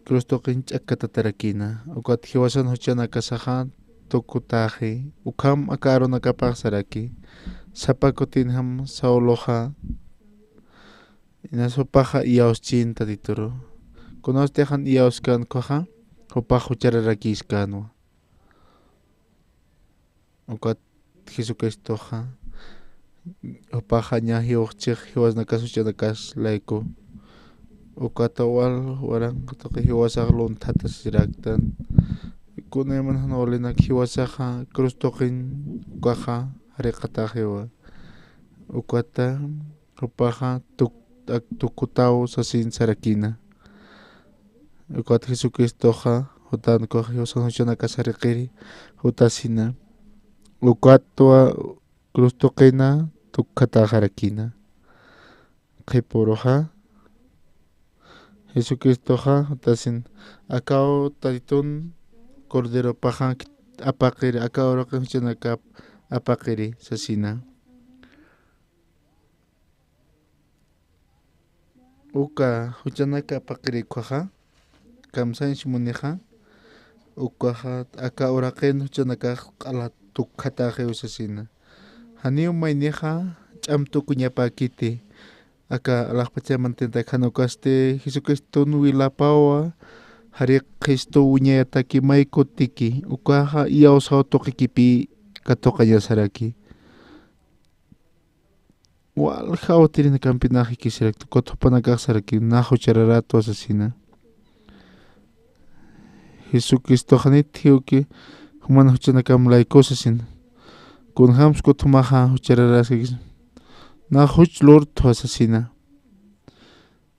cruz tuqin ch'akkatatarakïna. Ukat jiwasan juchanakasaxa tukutaxi. Ukham aka arunakapax saraki. Sapa kutinjam Sauloxa, inas jupaxa iyawschin Tatituru. Kunawstix jan iyawskan ukhaxa, jupax juchararakïskänwa. Ukat Jesucristoxa, jupaxa ña jiwxchix jiwasnakas juchanakas layku. Ukata wal waranqa tuqi jiwasax lunthatasisiraktan. Kunayman jan walinak jiwasaxa cruz tuqin ukaxa jariqataxiwa. Ukata jupaxa tuk-, ak-, tukutaw sasin sarakïna. Ukat Jesucristoxa jutan ukax jiwasan juchanakas jariqiri jutasina. Ukatwa cruz tuqina tukkataxarakïna. Qhipüruxa Jesucristoxa jutasin, akaw Tatitun Corderopaxa apaqiri, aka uraqin juchanakap apaqiri sasina. Uka juchanaka apaqiri ukhaxa, kamsañs munixa, ukaxa aka uraqin juchanakax q'ala tukkataxiw sasina. Janiw maynixa ch'am tukuñapäkiti, aka alaxpachamantintak jan ukasti Jesucriston wilapawa, jariq Cristo wiñayataki may kutiki, ukaxa iyawsaw tuqikipï katuqañasaraki. Walja awtirinakampi nax jikisirakta, ukat jupanakax sarakiw, nax juchararätwa sasina. Jesucristox janit jiwki juman juchanakam layku sasina. Kunjams ukat jumaxa juchararaskakis, nax juch lurtwa sasina.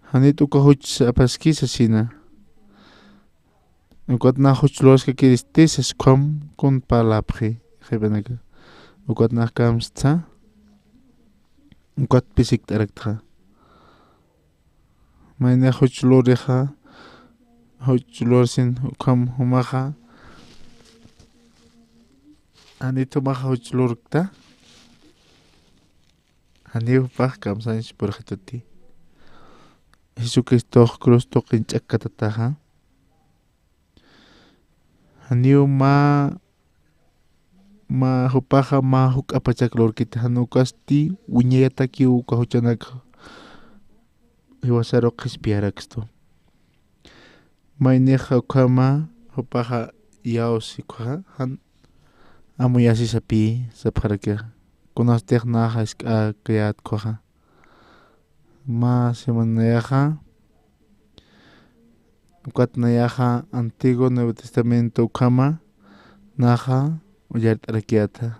Janit uka juch apaski sasina. Ukat nax juch luraskakiristi sas ukham kun parlapxi, qhipanaka. Ukat nax kamstsa, ukat pisikt'araktxa. Mayni juch lurixa, juch lursin ukham jumaxa, janit jumaxa juch lurkta, janiw jupax kamsañs purxituti. Jesucristox cruz tuqin ch'akkatataxa. Janiw mä, mä jupaxa mä juk'apachak lurkiti, jan ukasti wiñayatakiw uka juchanak jiwasaru qhispiyarakstu. Maynixa ukhama jupaxa iyawsi ukkhaxa, jan amuyasisapï sapxarakixa. Kunastix naxa jisk'äkayät ukkhaxa. Mä semana nayaxa, ukat nayaxa Antiguo Nuevo Testamento ukhama naxa ullart'arakiyäta.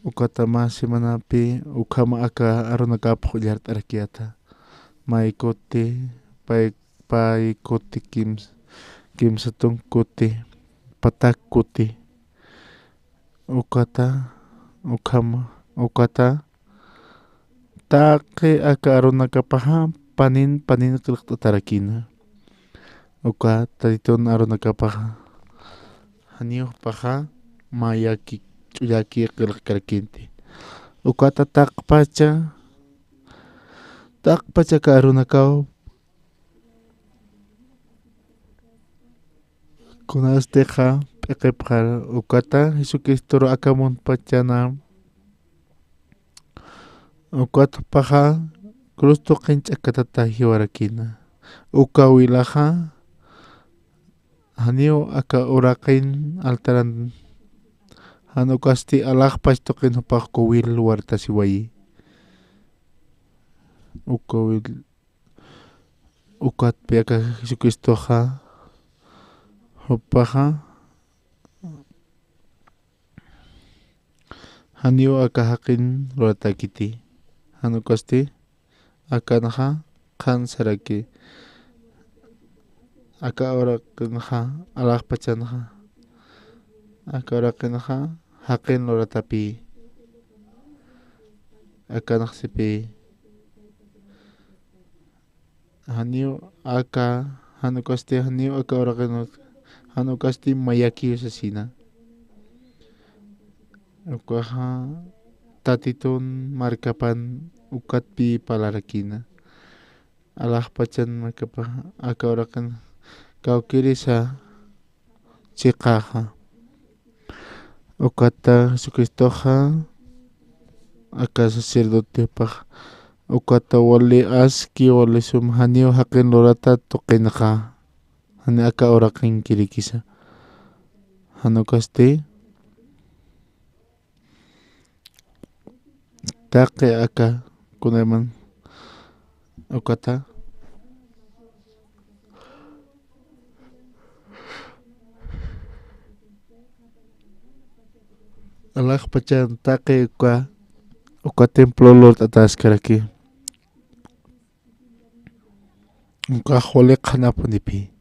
Ukata mä semanapï ukhama aka arunakapx ullart'arakiyäta. May kuti, pay, pay kuti kims-, kimsa tunk kuti, patak kuti. Ukata, ukhama, ukata, taqi aka arunakapaxa panin, panin qillqt'atarakïna. Uka Tatitun arunakapaxa, janiw jupaxa mayaki, ch'ullaki qillqkarakïnti. Ukata taqpacha, taqpacha aka arunakaw kunastixa p'iqipxar, ukata Jesucristoru aka muntpachana, ukat jupaxa cruz tuqin ch'akkatata jiwarakïna. Uka wilaxa janiw aka uraqin altaran, jan ukasti alaxpach tuqin jupax uka wil wartasiwayi. Uka wil, ukatpï aka Jesucristoxa, jupaxa janiw aka jaqin luratäkiti. Jan ukasti akanxa qhan saraki. Aka uraqinxa, alaxpachanxa, aka uraqinxa jaqin luratapï. Akanxsipï. Janiw aka, jan ukasti janiw aka uraqinxa, jan ukasti mayakiw sasina. Ukaxa Tatitun markapan ukatpï parlarakïna. Alaxpachan markapaxa, aka uraqin kawkïrisa chiqaxa. Ukata Jesucristoxa, aka sacerdotepax, ukata wali aski, wali sum, janiw jaqin lurata tuqinxa, jani aka uraqinkirikisa. Jan ukasti, taqi aka, kunayman, ukata alaxpachan taqi uka, uka templo lurt'ataskaraki. Ukax wali qhanapunipi.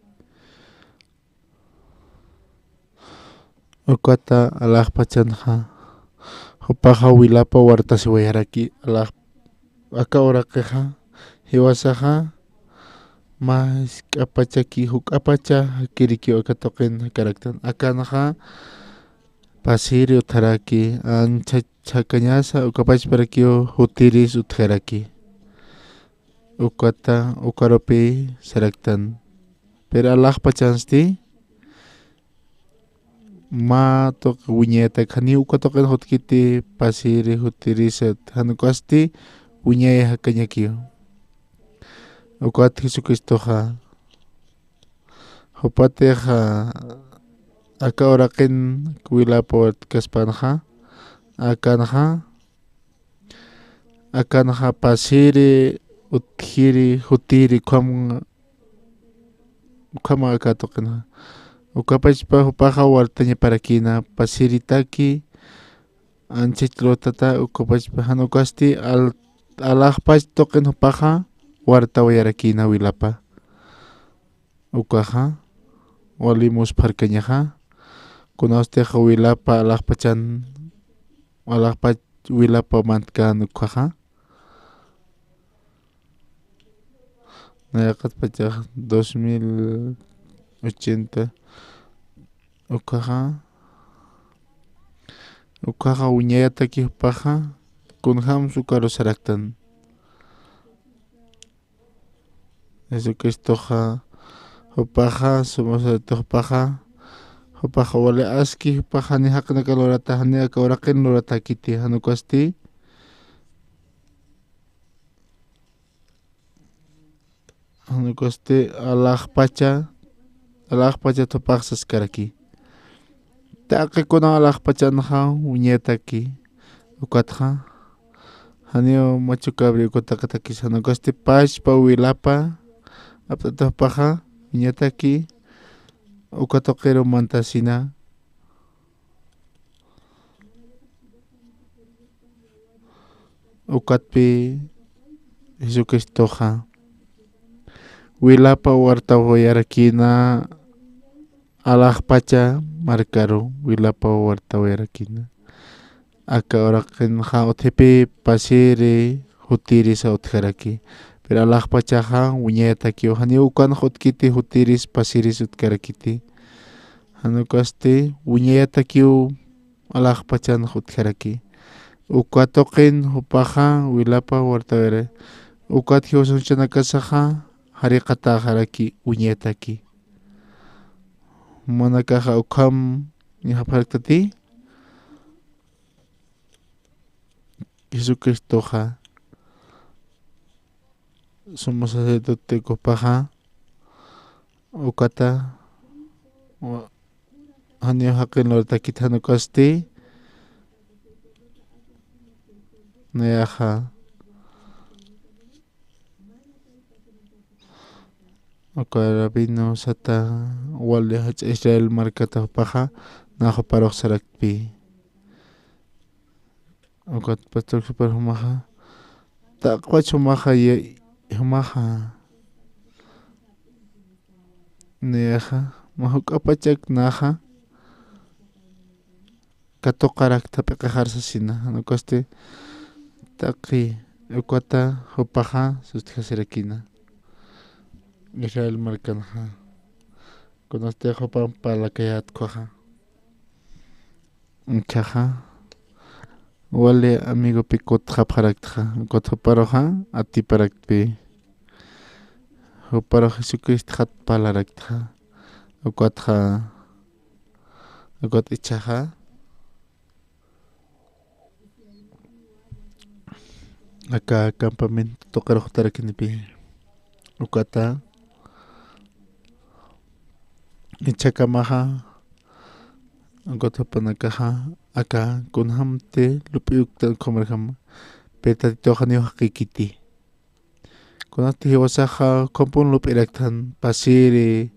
Ukata alaxpachanxa, jupaxa wilapa wartasiwayaraki, alax-, aka uraqixa, jiwasaxa, mä jisk'apachaki, juk'apacha jakirikiw aka tuqin jakaraktan. Akanxa, pasiri utjaraki, ancha jakañasa, ukapachparakiw jutiris utjaraki. Ukata, ukarupï saraktan. Pero alaxpachansti, mä tuq wiñayatak, janiw uka tuqin jutkiti, pasiri, jutirisat, jan ukasti wiñay jakañakiw. Ukat Jesucristoxa, jupatixa, aka uraqin wilapa wartkaspanxa, akanxa, akanxa pasiri, utjiri, jutiri, ukham-, ukhama aka tuqinxa. Ukapachpa jupaxa wartañaparakïna, pasiritaki, anchach lurtata, ukapachpa jan ukasti al-, alaxpach tuqin jupaxa wartawayarakïna wilapa. Ukaxa, wali muspharkañaxa, kunawstix wilapa alaxpachan, alaxpach wilapa mantkän ukkhaxa, Nayaqatpachax dos mil ochenta. Ukaxa, ukaxa wiñayataki jupaxa, kunjams ukaru saraktan. Jesucristoxa, jupaxa, suma sacerdote jupaxa, jupaxa wali aski, jupaxa jani jaqinaka lurata, jani aka uraqin luratakiti, jan ukasti, jan ukasti alaxpacha, alaxpacha jupax saskaraki. Taqi kuna alaxpachanxa wiñayataki, ukatxa, janiw machu cabri uka taqatakis, jan ukasti pachpa wilapa apt'ata jupaxa wiñayataki, uka tuqiru mantasina. Ukatpi Jesucristoxa wilapa wartawayarakïna, alaxpacha markaru wilapa wartawayarakïna. Aka uraqinxa utjipi pasiri jutirisa utjaraki. Pero alaxpachaxa wiñayatakiw, janiw ukanx utkiti jutiris pasiris utkarakiti. Jan ukasti wiñayatakiw alaxpachanx utjaraki. Uka tuqin jupaxa wilapa wartawayara. Ukat jiwasan juchanakasaxa jariqatäxaraki wiñayataki. Jumanakaxa ukham ñajapxaraktati. Jesucristoxa suma sacerdote jupaxa, ukata, wa-, janiw jaqin luratakit, jan ukasti, nayaxa, uka rabino sata wali jach'a Israel markata jupaxa, nax juparux saraktpi. Ukat pastor jupar jumaxa, taqpach jumaxa, ya-, jumaxa, nayaxa, mä juk'apachak naxa katuqaraktha p'iqixar sasina, jan ukasti taqi ukata jupaxa sustjasirakïna. Israel markanxa, kunasti jupamp parlakayät ukkhaxa. Ichhaxa, wali amigopi kutxapxaraktxa, ukat juparuxa atiparaktpi. Juparux Jesucristxat parlaraktxa, ukatxa, ukat ichhaxa, aka campamento tuqirux jutarakinipi. Ukata, ichhakamaxa, ukat jupanakaxa, aka kunjamti lup'iyuktan ukhamarjama, pero Tatituxa janiw jaqïkiti. Kunasti jiwasaxa ukhampun lup'irakthan, pasiri,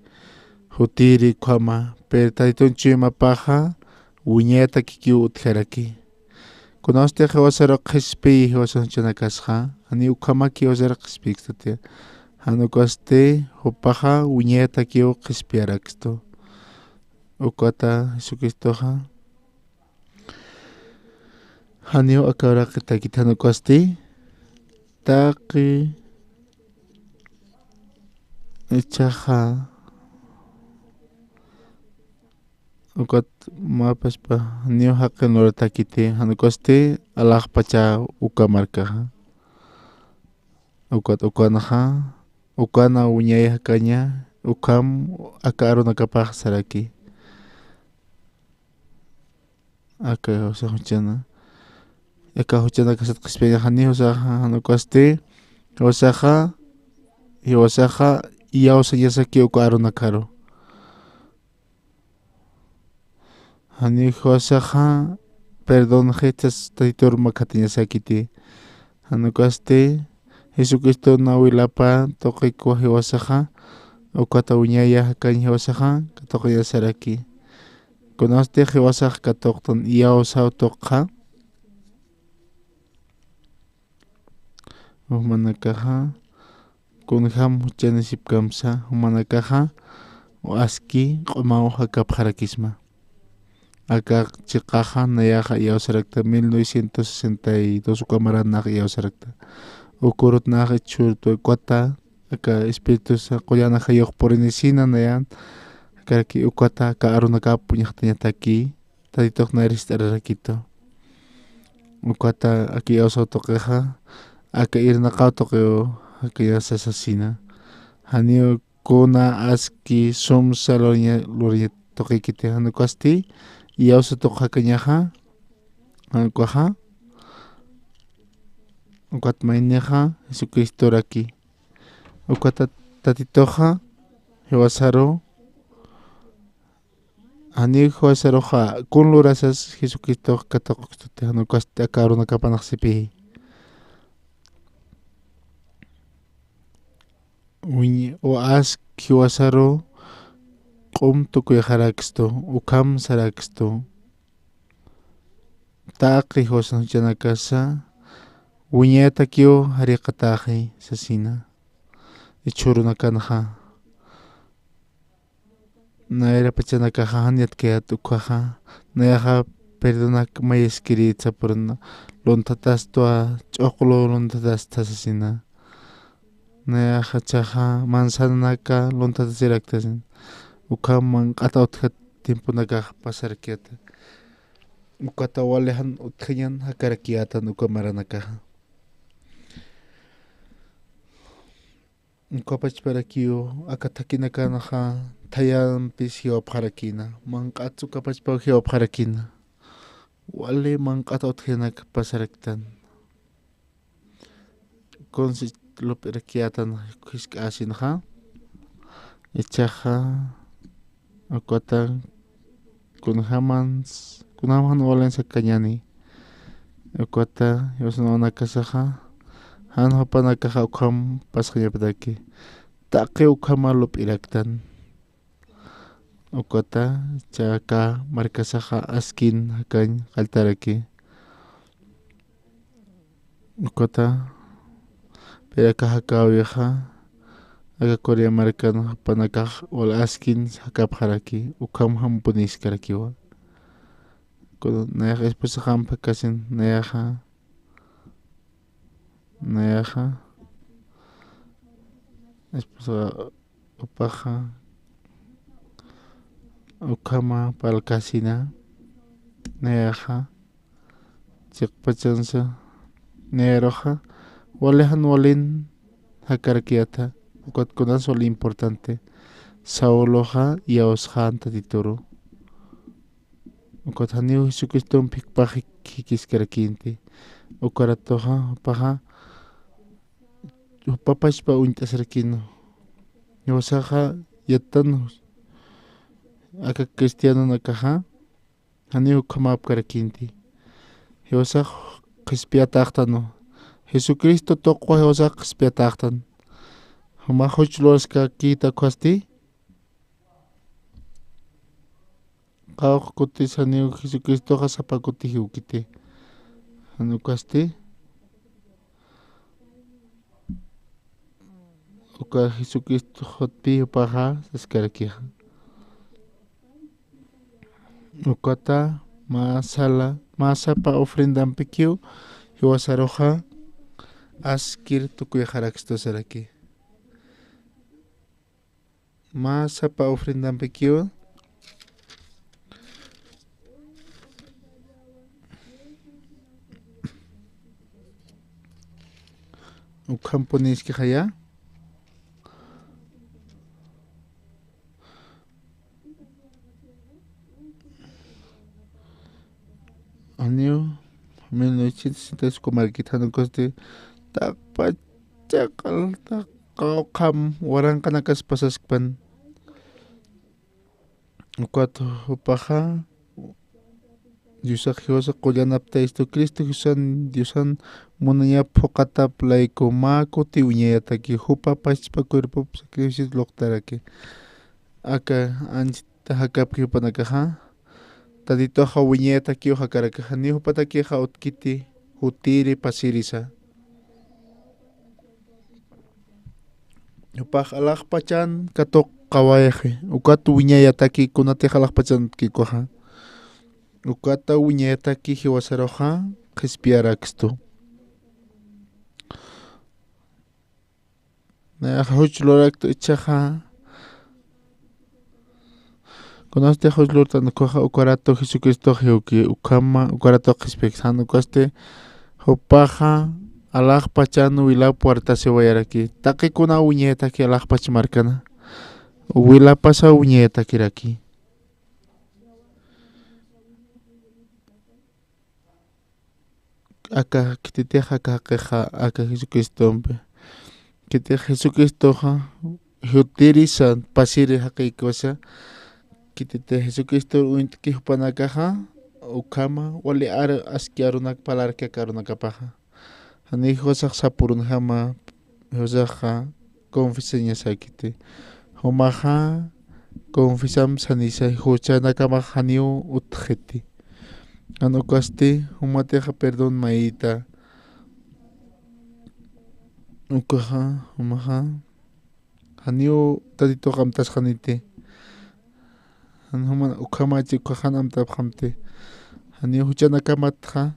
jutiri ukhama, pero Tatitun chuymapaxa wiñayatakikiw utjaraki. Kunasti jiwasaru qhispiyi jiwasan juchanakasxa, janiw ukhamaki jiwasaru qhispiyikstati. Jan ukasti jupaxa wiñayatakiw qhispiyarakstu. Ukata Jesucristoxa janiw aka uraqitakit, jan ukasti taqi ichhaxa, ukat mä paspa, janiw jaqin luratakiti, jan ukasti alaxpacha uka markaxa. Ukat ukanxa, ukana wiñay jakaña, ukham aka arunakapax saraki. Aka jiwasax juchana, aka juchanakasat qhispiyañaxa, janiw jiwasaxa, jan ukasti jiwasaxa, jiwasaxa iyawsañasaki uka arunakaru. Janiw jiwasaxa perdonxi, Tatitur makhathañasakiti. Jan ukasti Jesucristo na wilapa tuqikuwa jiwasaxa, ukata wiñaya jakañ jiwasaxa katuqañasaraki. Kunasti jiwasax katuqtan iyawsaw tuqxa, jumanakaxa kunjam juchanisipkamsa, jumanakaxa aski q'umaw jakapxarakisma. Aka chiqaxa nayaxa iyawsarakta, mil novecientos sesenta y dos uka maran nax iyawsarakta. Ukhurut nax ichhürut ukwata aka espiritusa qullan ajayux purinisina nayan, jakaraki ukata aka arunakap uñaxtañataki, Tatitux nayar jist'ararakitu. Ukata aka iyawsaw tuqixa, aka irnaqaw tuqiw jakañasa sasina. Janiw kuna aski sumsa luraña, luraña tuqikiti, jan ukasti, iyawsa tuq jakañaxa, jan ukaxa, ukat maynixa, Jesucristoraki. Ukata Tatituxa, jiwasaru, janiw jiwasaruxa, kun lurasas Jesucristox katuqktuti, jan ukasti aka arunakapanax sipi. Wiñ-, o ask jiwasaru q'um tukuyxarakstu, ukham sarakstu. Taqi jiwasan juchanakasa, wiñayatakiw jariqataxi sasina. Jichhürunakanxa. Nayra pachanakaxa jan yatkayät ukhaxa, nayaxa perdonak mayaskirït sapürna, lunthatastwa, ch'uqlu lunthatasta sasina. Nayaxa jichhaxa manzananaka lunthatasiraktasin. Ukham manq'at utjat tiemponakax pasarakiyäta. Ukata wali jan utjañan jakarakiyätan uka maranakaxa. Uka pachparakiw aka thakinakanxa thayampis jiwapxarakïna, manq'at uka pachpaw jiwapxarakïna. Wali manq'at utjañanak pasaraktan. Kunsi lup'irakiyätan jisk'äsinxa. Jichhaxa, ukata kunjaman, kunjaman walin sakañäni. Ukata, jiwasan wawanakasaxa, jan jupanakaxa ukham pasxañapataki. Taqi ukhama lup'iraktan. Ukata, jichha aka markasaxa askin jakañ qalltaraki. Ukata, pero aka jakäwixa, aka Corea markan jupanakax wal askin jakapxaraki, ukham jampuniskarakiwa. Kuna nayax esposaxamp jakasin, nayaxa, nayaxa, esposa jupaxa ukhama parlkasina, nayaxa chiqpachansa, nayaruxa wali jan walin jakarakiyäta, ukat kunas wali importante, Sauloxa iyawsxän Tatituru. Ukat janiw Jesucristomp jikpax jik-, jikiskarakïnti. Ukaratuxa, jupaxa, jupa pachpa uñt'asirakïnwa. Jiwasaxa yattan aka cristianonakaxa, janiw ukhamäpkarakïnti. Jiwasax qhispiyatäxtanwa. Jesucristo tuqwa jiwasax qhispiyatäxtan. Jumax juch luraskakïta ukhasti, qawqha kutis janiw Jesucristoxa sapa kuti jiwkiti. Jan ukasti, uka Jesucristo jutpi jupaxa saskarakixa. Ukata mä sala, mä sapa ofrendampikiw jiwasaruxa askir tukuyxarakstu saraki. Mä sapa ofrendampikiw. Ukhampuniskixaya. Janiw mil novecientos sesenta y cinco markit, jan ukasti taqpach chaqal, taq qawqham waranqanakas pasaskpan. Ukat jupaxa, Diosax jiwasa qullanapta, Jesucristo jiwasan Diosan munañap phuqatap layku mä kuti wiñayataki, jupa pachpa cuerpop sacrificiot luqtaraki. Aka anchhita jakapki jupanakaxa, Tatituxa wiñayatakiw jakarakaxa, ni jupatakixa utkiti, jutiri, pasirisa. Jupax alaxpachan katuqawayxi, ukat wiñayataki kunatix alaxpachan utkikuxa. Ukata wiñayataki jiwasaruxa qhispiyarakstu. Nayaxa juch lurakta ichhaxa. Kunasti juch lurtan ukaxa ukaratu Jesucristo jiwki ukhama ukaratu qhispiyaksan ukasti jupaxa alaxpachan wilap wartasiwayaraki. Taqikuna wiñayataki alaxpach markana. Wilapasa wiñayatakiraki. Aka khititix aka jaqixa aka Jesucristompi. Khitix Jesucristoxa jutirisa pasiri jaqiykiwasa. Khititix Jesucristo uñt'ki jupanakaxa ukhama wali ar aski arunak palarki aka arunakapaxa. Jani jiwasax sapurunjama jiwasaxa confesañasakiti. Jumaxa confesam sanisa juchanakamax janiw utjiti. Jan ukasti jumatixa perdón mayita. Ukaxa jumaxa janiw Tatitux amtasxaniti. Jan juma ukhamachi ukaxan amtapxamti. Janiw juchanakamatxa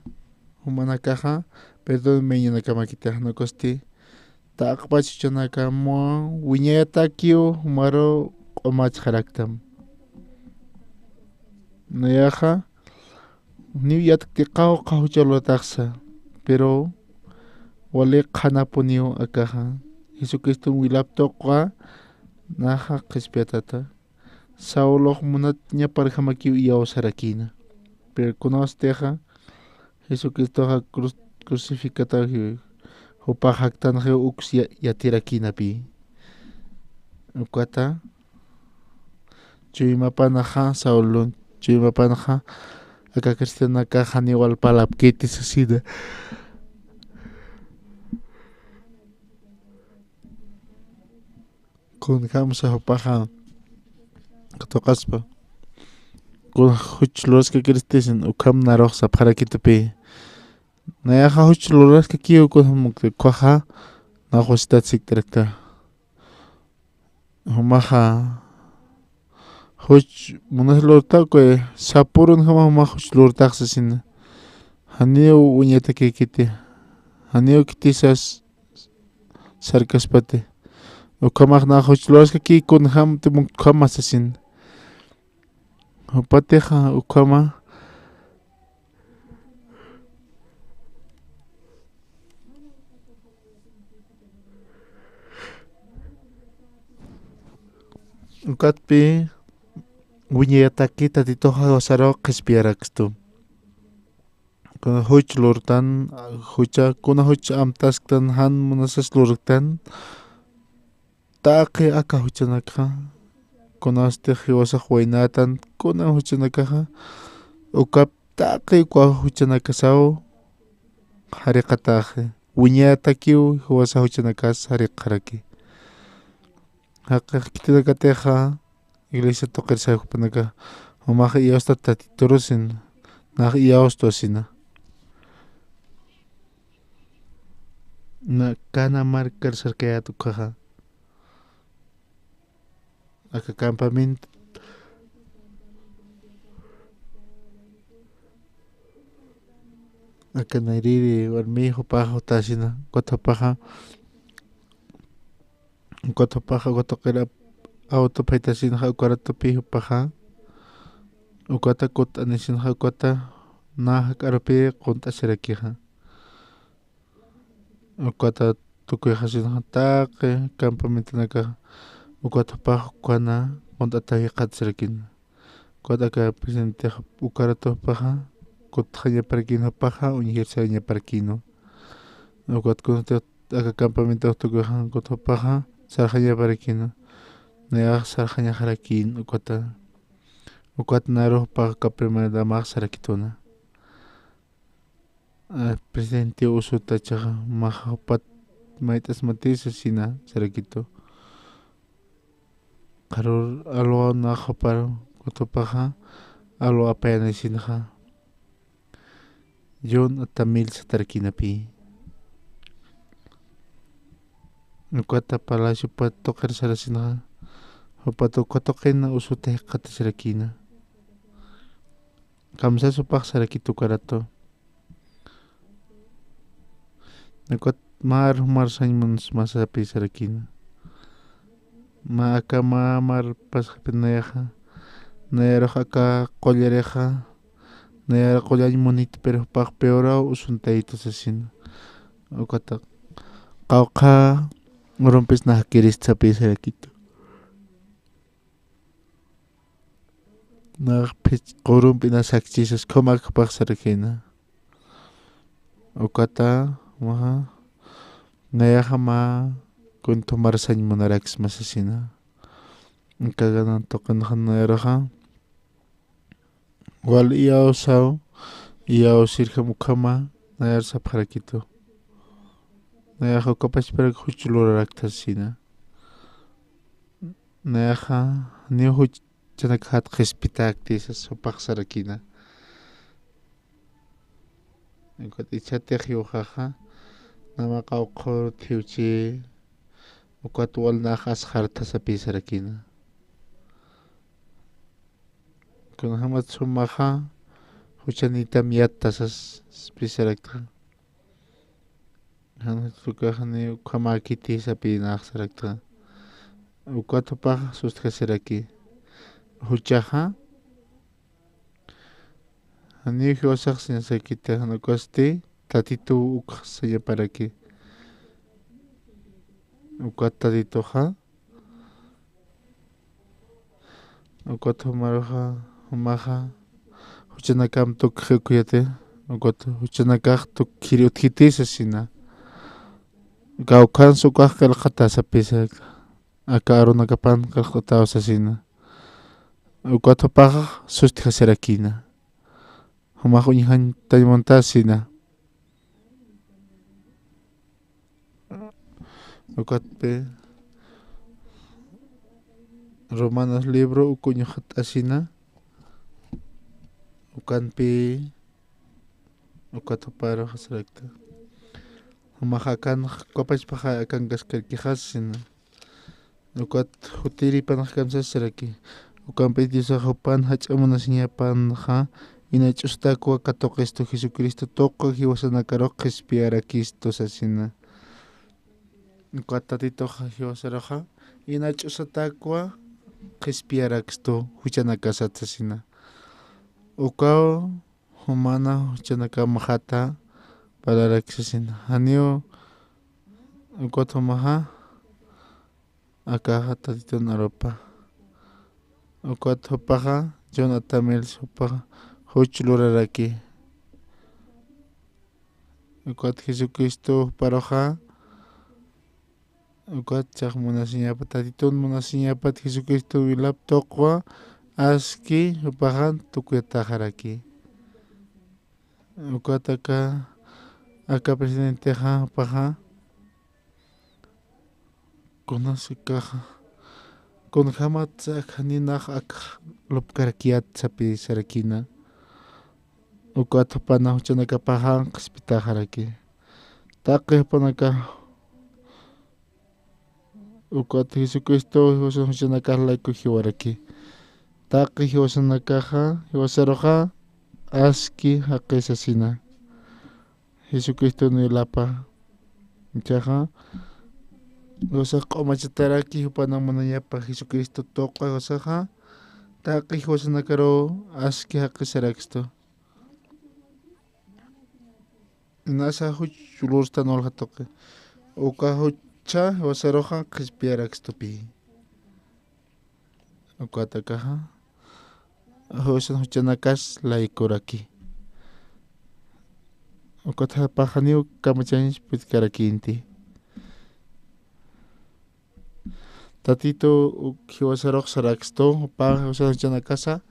jumanakaxa perdón maynanakamakiti jan ukasti. Taqpach juchanakamu wiñayatakiw jumaru q'umachxaraktam. Nayaxa niw yatktiqaw qha jucha lurataxsa, pero wali qhanapuniw akaxa. Jesucristom wilaptuqwa naxa qhispiyatata. Saulux munatñaparjamakiw iyawsarakïna. Pero kunawstixa Jesucristoxa cruz-, crucificataw jiwi, jupax jaktanxiw uks ya-, yatirakïnapï. Ukata chuymapanaxa Saulun, chuymapanaxa aka cristianakaxa niwal palapkiti sasina. Kunjamsa jupaxa katuqaspa. Kun juch luraskakiristisin ukham narux sapxarakitupï. Nayaxa juch luraskakiw kunjam ukhaxa naxwasitat siktarakta. Jumaxa juch munas lurtakuy sapurunjama jumax juch lurtaxsasina. Janiw wiñatakikiti. Janiw kitisas sarkaspati. Ukhamax nax juch luraskaki kunjamti muktkhama sasin. Jupatixa ukhama. Ukatpi wiñayataki Tatituxa jiwasaru qhispiyarakstu. Kuna juch lurtan, jucha, kuna juch amtasktan, jan munasas lurktan, taqi aka juchanakxa, kunasti jiwasax waynatan, kuna juchanakaxa, ukap taqi uka juchanakasaw jariqataxi, wiñayatakiw jiwasa juchanakas jariqaraki. Jaqix khitinakatixa, iglesia tuqir sayxpanaka, jumax iyawsta Tatiturusin, nax iyawstwasina. Na kana markar sarkayät ukhaxa. Aka campamento. Aka nayrïri warmi jupaxa jutasina, ukat jupaxa. Ukat jupaxa, ukat tuqir ap-, auto phaytasinxa, ukaratupi jupaxa. Ukata kutt'anisinxa, ukata nä jak'arupi qunt'asirakixa. Ukata tukuyxasinxa taqi campamentonakaxa, ukat jupax ukana qunt'ataw jikxatasirakina. Ukat aka presidentix ukaratu jupaxa, kutxañaparakïn jupaxa, uñjir sarañaparakïnwa. Ukat kunsti aka campamentox tukuyxan kut jupaxa, sarxañaparakïnwa. Nayax sarxañaxarakïn ukata. Ukat naru jupax aka primera damax sarakituna. A, presidente usutachaxa, maxa jupat mayt'asmatisa sina sarakitu. Qharür alwa nax jupar kut jupaxa, alwa apayanisinxa. John Atamil satarakïnapï. Ukata palacio pat tuqir sarasinxa, jupat uka tuqina usuta jikxatasirakïna. Kamsas jupax sarakitu ukaratu. Ukat mar, mar sañ muns masapï sarakïna. mä aka mä marpasxapin nayaxa, nayarux aka qullirixa, nayar qullañ munit, pero jupax peoraw usuntayitu sasina. Ukata qawqha urumpis nax kirist sapï sarakitu. Nax phich qurumpi na sakchisas khumak jupax sarakina. Ukata, maxa, nayaxa mä kunthu marsañ munaraksma sasina. Kaganan tuqinxa nayaruxa. Wal iyawsaw, iyawsirjam ukhama, nayar sapxarakitu. Nayaxa uka pachparak juch lurarakta sasina. Nayaxa, niw juchanakjat qhispitäkti sas jupax sarakina. Ukat ichatix yuxaxa, nama qawqhur thiwchi, ukat wal nax asxartha sapï sarakina. Kunjamat sumaxa, juchanitam yatta sas, sapï sarakta. Jan Jesucristoxa jani ukhamäkiti sapï nax sarakta. Ukat jupax sustjasiraki. Juchaxa, janiw jiwasax sañasakiti, jan ukasti, Tatituw ukx sañaparaki. Ukat Tatituxa, ukat jumaruxa, jumaxa, juchanakam tukxi ukhayati, ukat juchanakax tukkhiri utjiti sasina. Kawkhans ukax qillqata sapï sarakta. Aka arunakapan qillqataw sasina. Ukat jupax sustjasirakina. Jumax uñjañtañ muntasina. Ukatpi Romanos libro uk uñjat'asina. Ukanpi ukat juparuxa sarakta. Jumaxa akan, uka pachpaxa akankaskarakixa sasina. Ukat jutiri panax kamsasiraki. Ukampis Diosax jupan jach'a munasiñapanxa, ina ch'usatakwa katuqistu Jesucristo tuqi jiwasanakarux qhispiyarakistu sasina. Ukat Tatituxa jiwasaruxa, ina ch'usatakwa qhispiyarakstu juchanakasat sasina. Ukaw jumana juchanakamxata parlarak sasina. Janiw ukat jumaxa, akaxa Tatitun arupa. Ukat jupaxa, John Atamil jupaxa, juch luraraki. Ukat Jesucristo juparuxa, ukat chax munasiñapat, Tatitun munasiñapat Jesucristo wilap tuqwa, aski jupaxan tukuyataxaraki. Ukat aka, aka presidentexa jupaxa, kunasakaxa, kunjamatsa jani nax ak lupkarakiyät sapï sarakina. Ukat jupana juchanakapaxa qhispitäxaraki. Taqi jupanakax, ukat Jesucristo jiwasan juchanakax layku jiwaraki. Taqi jiwasanakaxa, jiwasaruxa, aski jaqi sasina. Jesucristo nilapa. Ichaxa, jiwasax q'umachataraki jupana munañapa Jesucristo tuqi jiwasaxa, taqi jiwasanakaruw aski jaqi sarakstu. Inasa juch lurastan walja tuqi. Uka jucha jiwasaruxa qhispiyarakstupi. Ukat akaxa, jiwasan juchanakas laykuraki. Ukat jupax janiw kamachañs putkarakïnti. Tatitu uk jiwasarux sarakstu, jupax jiwasan juchanakasa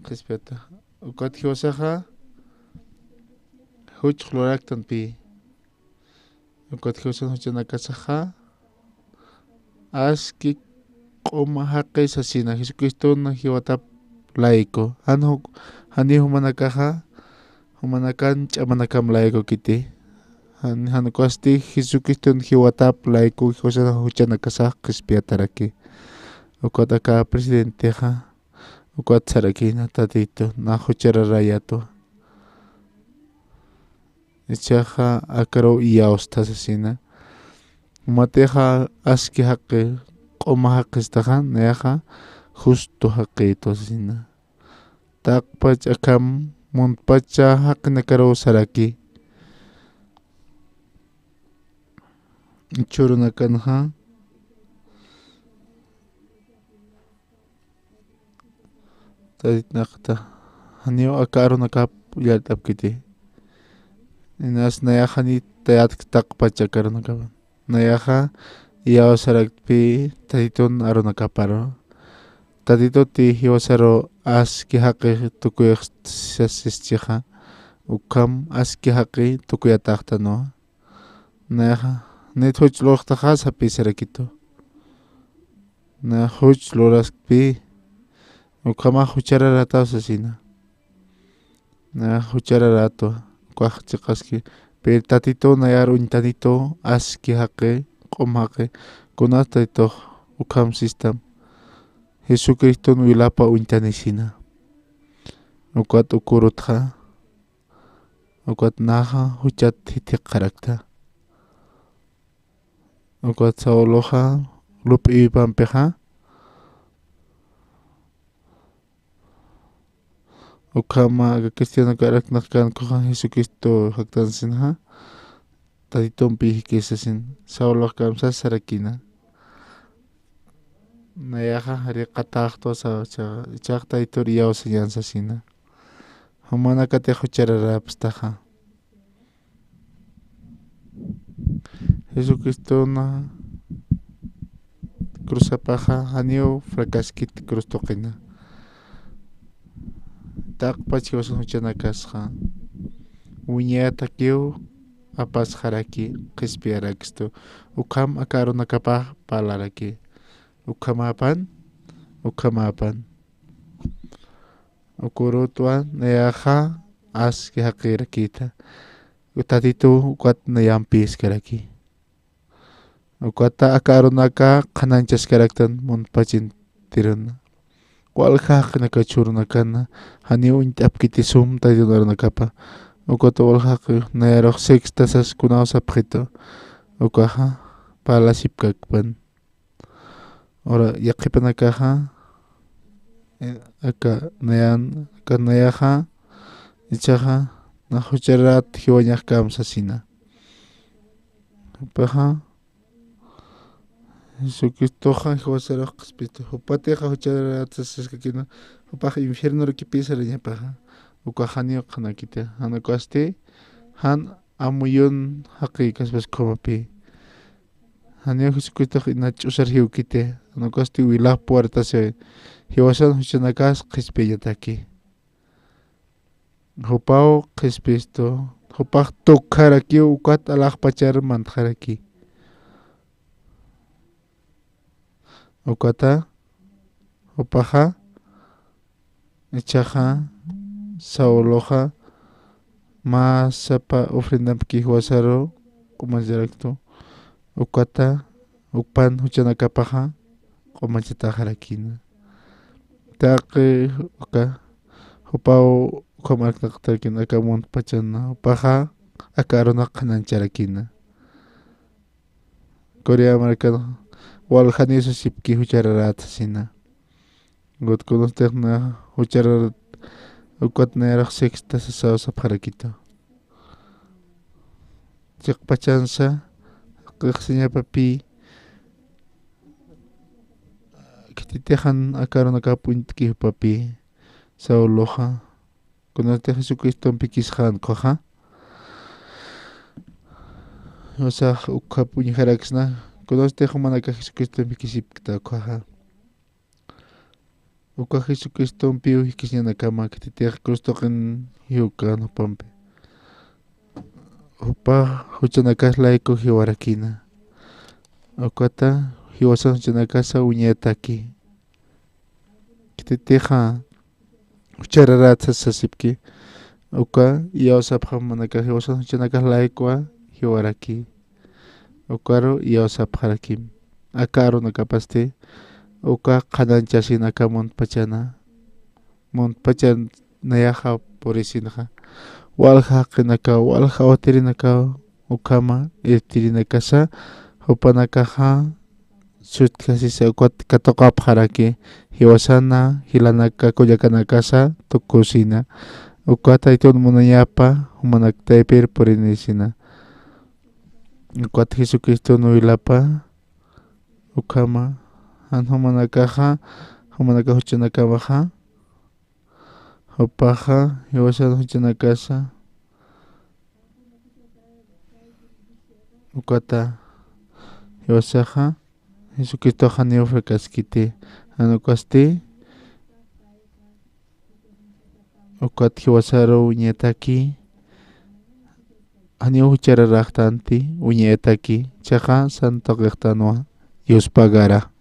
qhispiyata. Ukat jiwasaxa juch luraktanpi. Ukat jiwasan juchanakasaxa, aski q'uma jaqi sasina, Jesucristona jiwatap layku. Jan juk-, jani jumanakaxa, jumanakan ch'amanakam laykukiti. Jan, jan ukasti Jesucriston jiwatap layku jiwasan juchanakasax qhispiyataraki. Ukat aka presidentexa, ukat sarakina, Tatitu, nax juchararayätwa. Ichaxa akaruw iyawsta sasina. Jumatixa aski jaqi q'uma jaqistaxa, nayaxa justo jaqïtwa sasina. Taqpach akham muntpacha jaqinakaruw saraki. Chhurunakanxa, Tatitnaqta, janiw aka arunakap yalt'apkiti. Inas nayaxa ni tayatk taqpach aka arunakap. Nayaxa iyawsaraktpi Tatitun arunakaparu. Tatituti jiwasaru aski jaqi tukuyxsasischixa. Ukham aski jaqi tukuyataxtanwa. Nayaxa, nit juch lurxtaxa sapïsarakitu. Nayax juch luraskpi, ukhamax juchararätaw sasina. Nayax juchararätwa, ukax chiqaski. Pero Tatitu nayar uñtanitu, aski jaqi, q'um jaqi, kunas Tatitux ukham sistam. Jesucriston wilapa uñtanisina. Ukat ukurutxa, ukat naxa juchat jithiqxarakta. Ukat Sauloxa lup'iwipampixa, ukhama aka cristianokaraknaqkan kuxa Jesucristo jaktansinxa, Tatitumpi jikïsasin, Saulox kamsas sarakina. Nayaxa jari qataxtwa sa, cha, ichax Tatitur iyawsañän sasina. Jumanakatix juchararäpstaxa. Jesucristona cruzapaxa janiw fracaskit cruz tuqina. Taqpach jiwasan juchanakasxa, wiñayatakiw apasxaraki, qhispiyarakstu. Ukham aka arunakapax parlaraki. Ukhamapan, ukhamapan. Ukurutwa nayaxa aski jaqïrakïta. Tatitu ukat nayampïskaraki. Ukata aka arunaka qhanañchaskaraktan muntpachantiruna. Walja jaqinaka chhurunakana, janiw uñt'apkiti sum Tatitun arunakapa. Ukata walja jaqi nayarux sexta sas kunaw sapxitu. Ukaxa parlasipkakpan. Ora, yaqhipanakaxa, eh, aka nayan, aka nayaxa, ichaxa, nax jucharät jiwañax kamsasina. Jupaxa, Jesucristoxa jiwasarux qhispistu. Jupatixa jucharät sasaskakina, jupax infiernorukipï sarañapaxa. Ukax janiw qhanakiti, jan ukasti, jan amuyun jaqïkaspas ukhamapi. Janiw Jesucristox ina ch'usar jiwkiti, jan ukasti wila puertasi, jiwasan juchanakas qhispiyañataki. Jupaw qhispistu, jupax tukxarakiw ukat alaxpachar mantxaraki. Ukata, jupaxa, ichaxa, Sauloxa, mä sapa ofrendampi jiwasaru q'umacharaktu, ukata, ukpan juchanakapaxa, q'umachataxarakina. Taqi uka, jupaw ukhamaraknaqtarakina aka muntpachana, jupaxa, aka arunak qhanañcharakina. Corea markan waljaniw sasipki juchararät sasina. Ukat kunustix na juchararät ukat nayarux sexta sasaw sapxarakitu. Chiqpachansa q'ixsiñapapi khititix jan aka arunakap uñt'ki jupapi Sauloxa. Kunasti Jesucristompi p'ikisxän ukhaxa. Usax ukhap uñjaraksna, kunasti jumanakax Jesucristompi p'ikisipkta ukhaxa. Uka Jesucristompiw jikisiñanakama khititix cruz tuqin jiwkän jupampi. Jupax juchanakas layku jiwarakina. Ukata jiwasan juchanakasa uñataki. Khititixa juchararät sasipki. Uka iyawsapxam jumanakax jiwasan juchanakas laykwa jiwaraki. Ukaru iyawsapxarakim. Aka arunakapasti uka qhanañchasin aka muntpachana. Muntpachan nayaxa purisinxa. Walja jaqinakaw, walja awatirinakaw, ukhama irptirinakasa, jupanakaxa sutjasisa ukat katuqapxaraki, jiwasana jilanaka kullakanakasa tukusina. Ukat taytun munayapa jumanak taypir purinisina. Ukat Jesucristo nuylapa ukhama jan jumanakaxa, jumanaka juchanakamaxa, jupaxa jiwasan juchanakasa. Ukata jiwasaxa Jesucristoxa janiw frakaskiti, jan ukasti ukat jiwasaru wiñataki janiw juchararaxtanti, wiñataki chaqa santuqixtanwa. Yuspagara.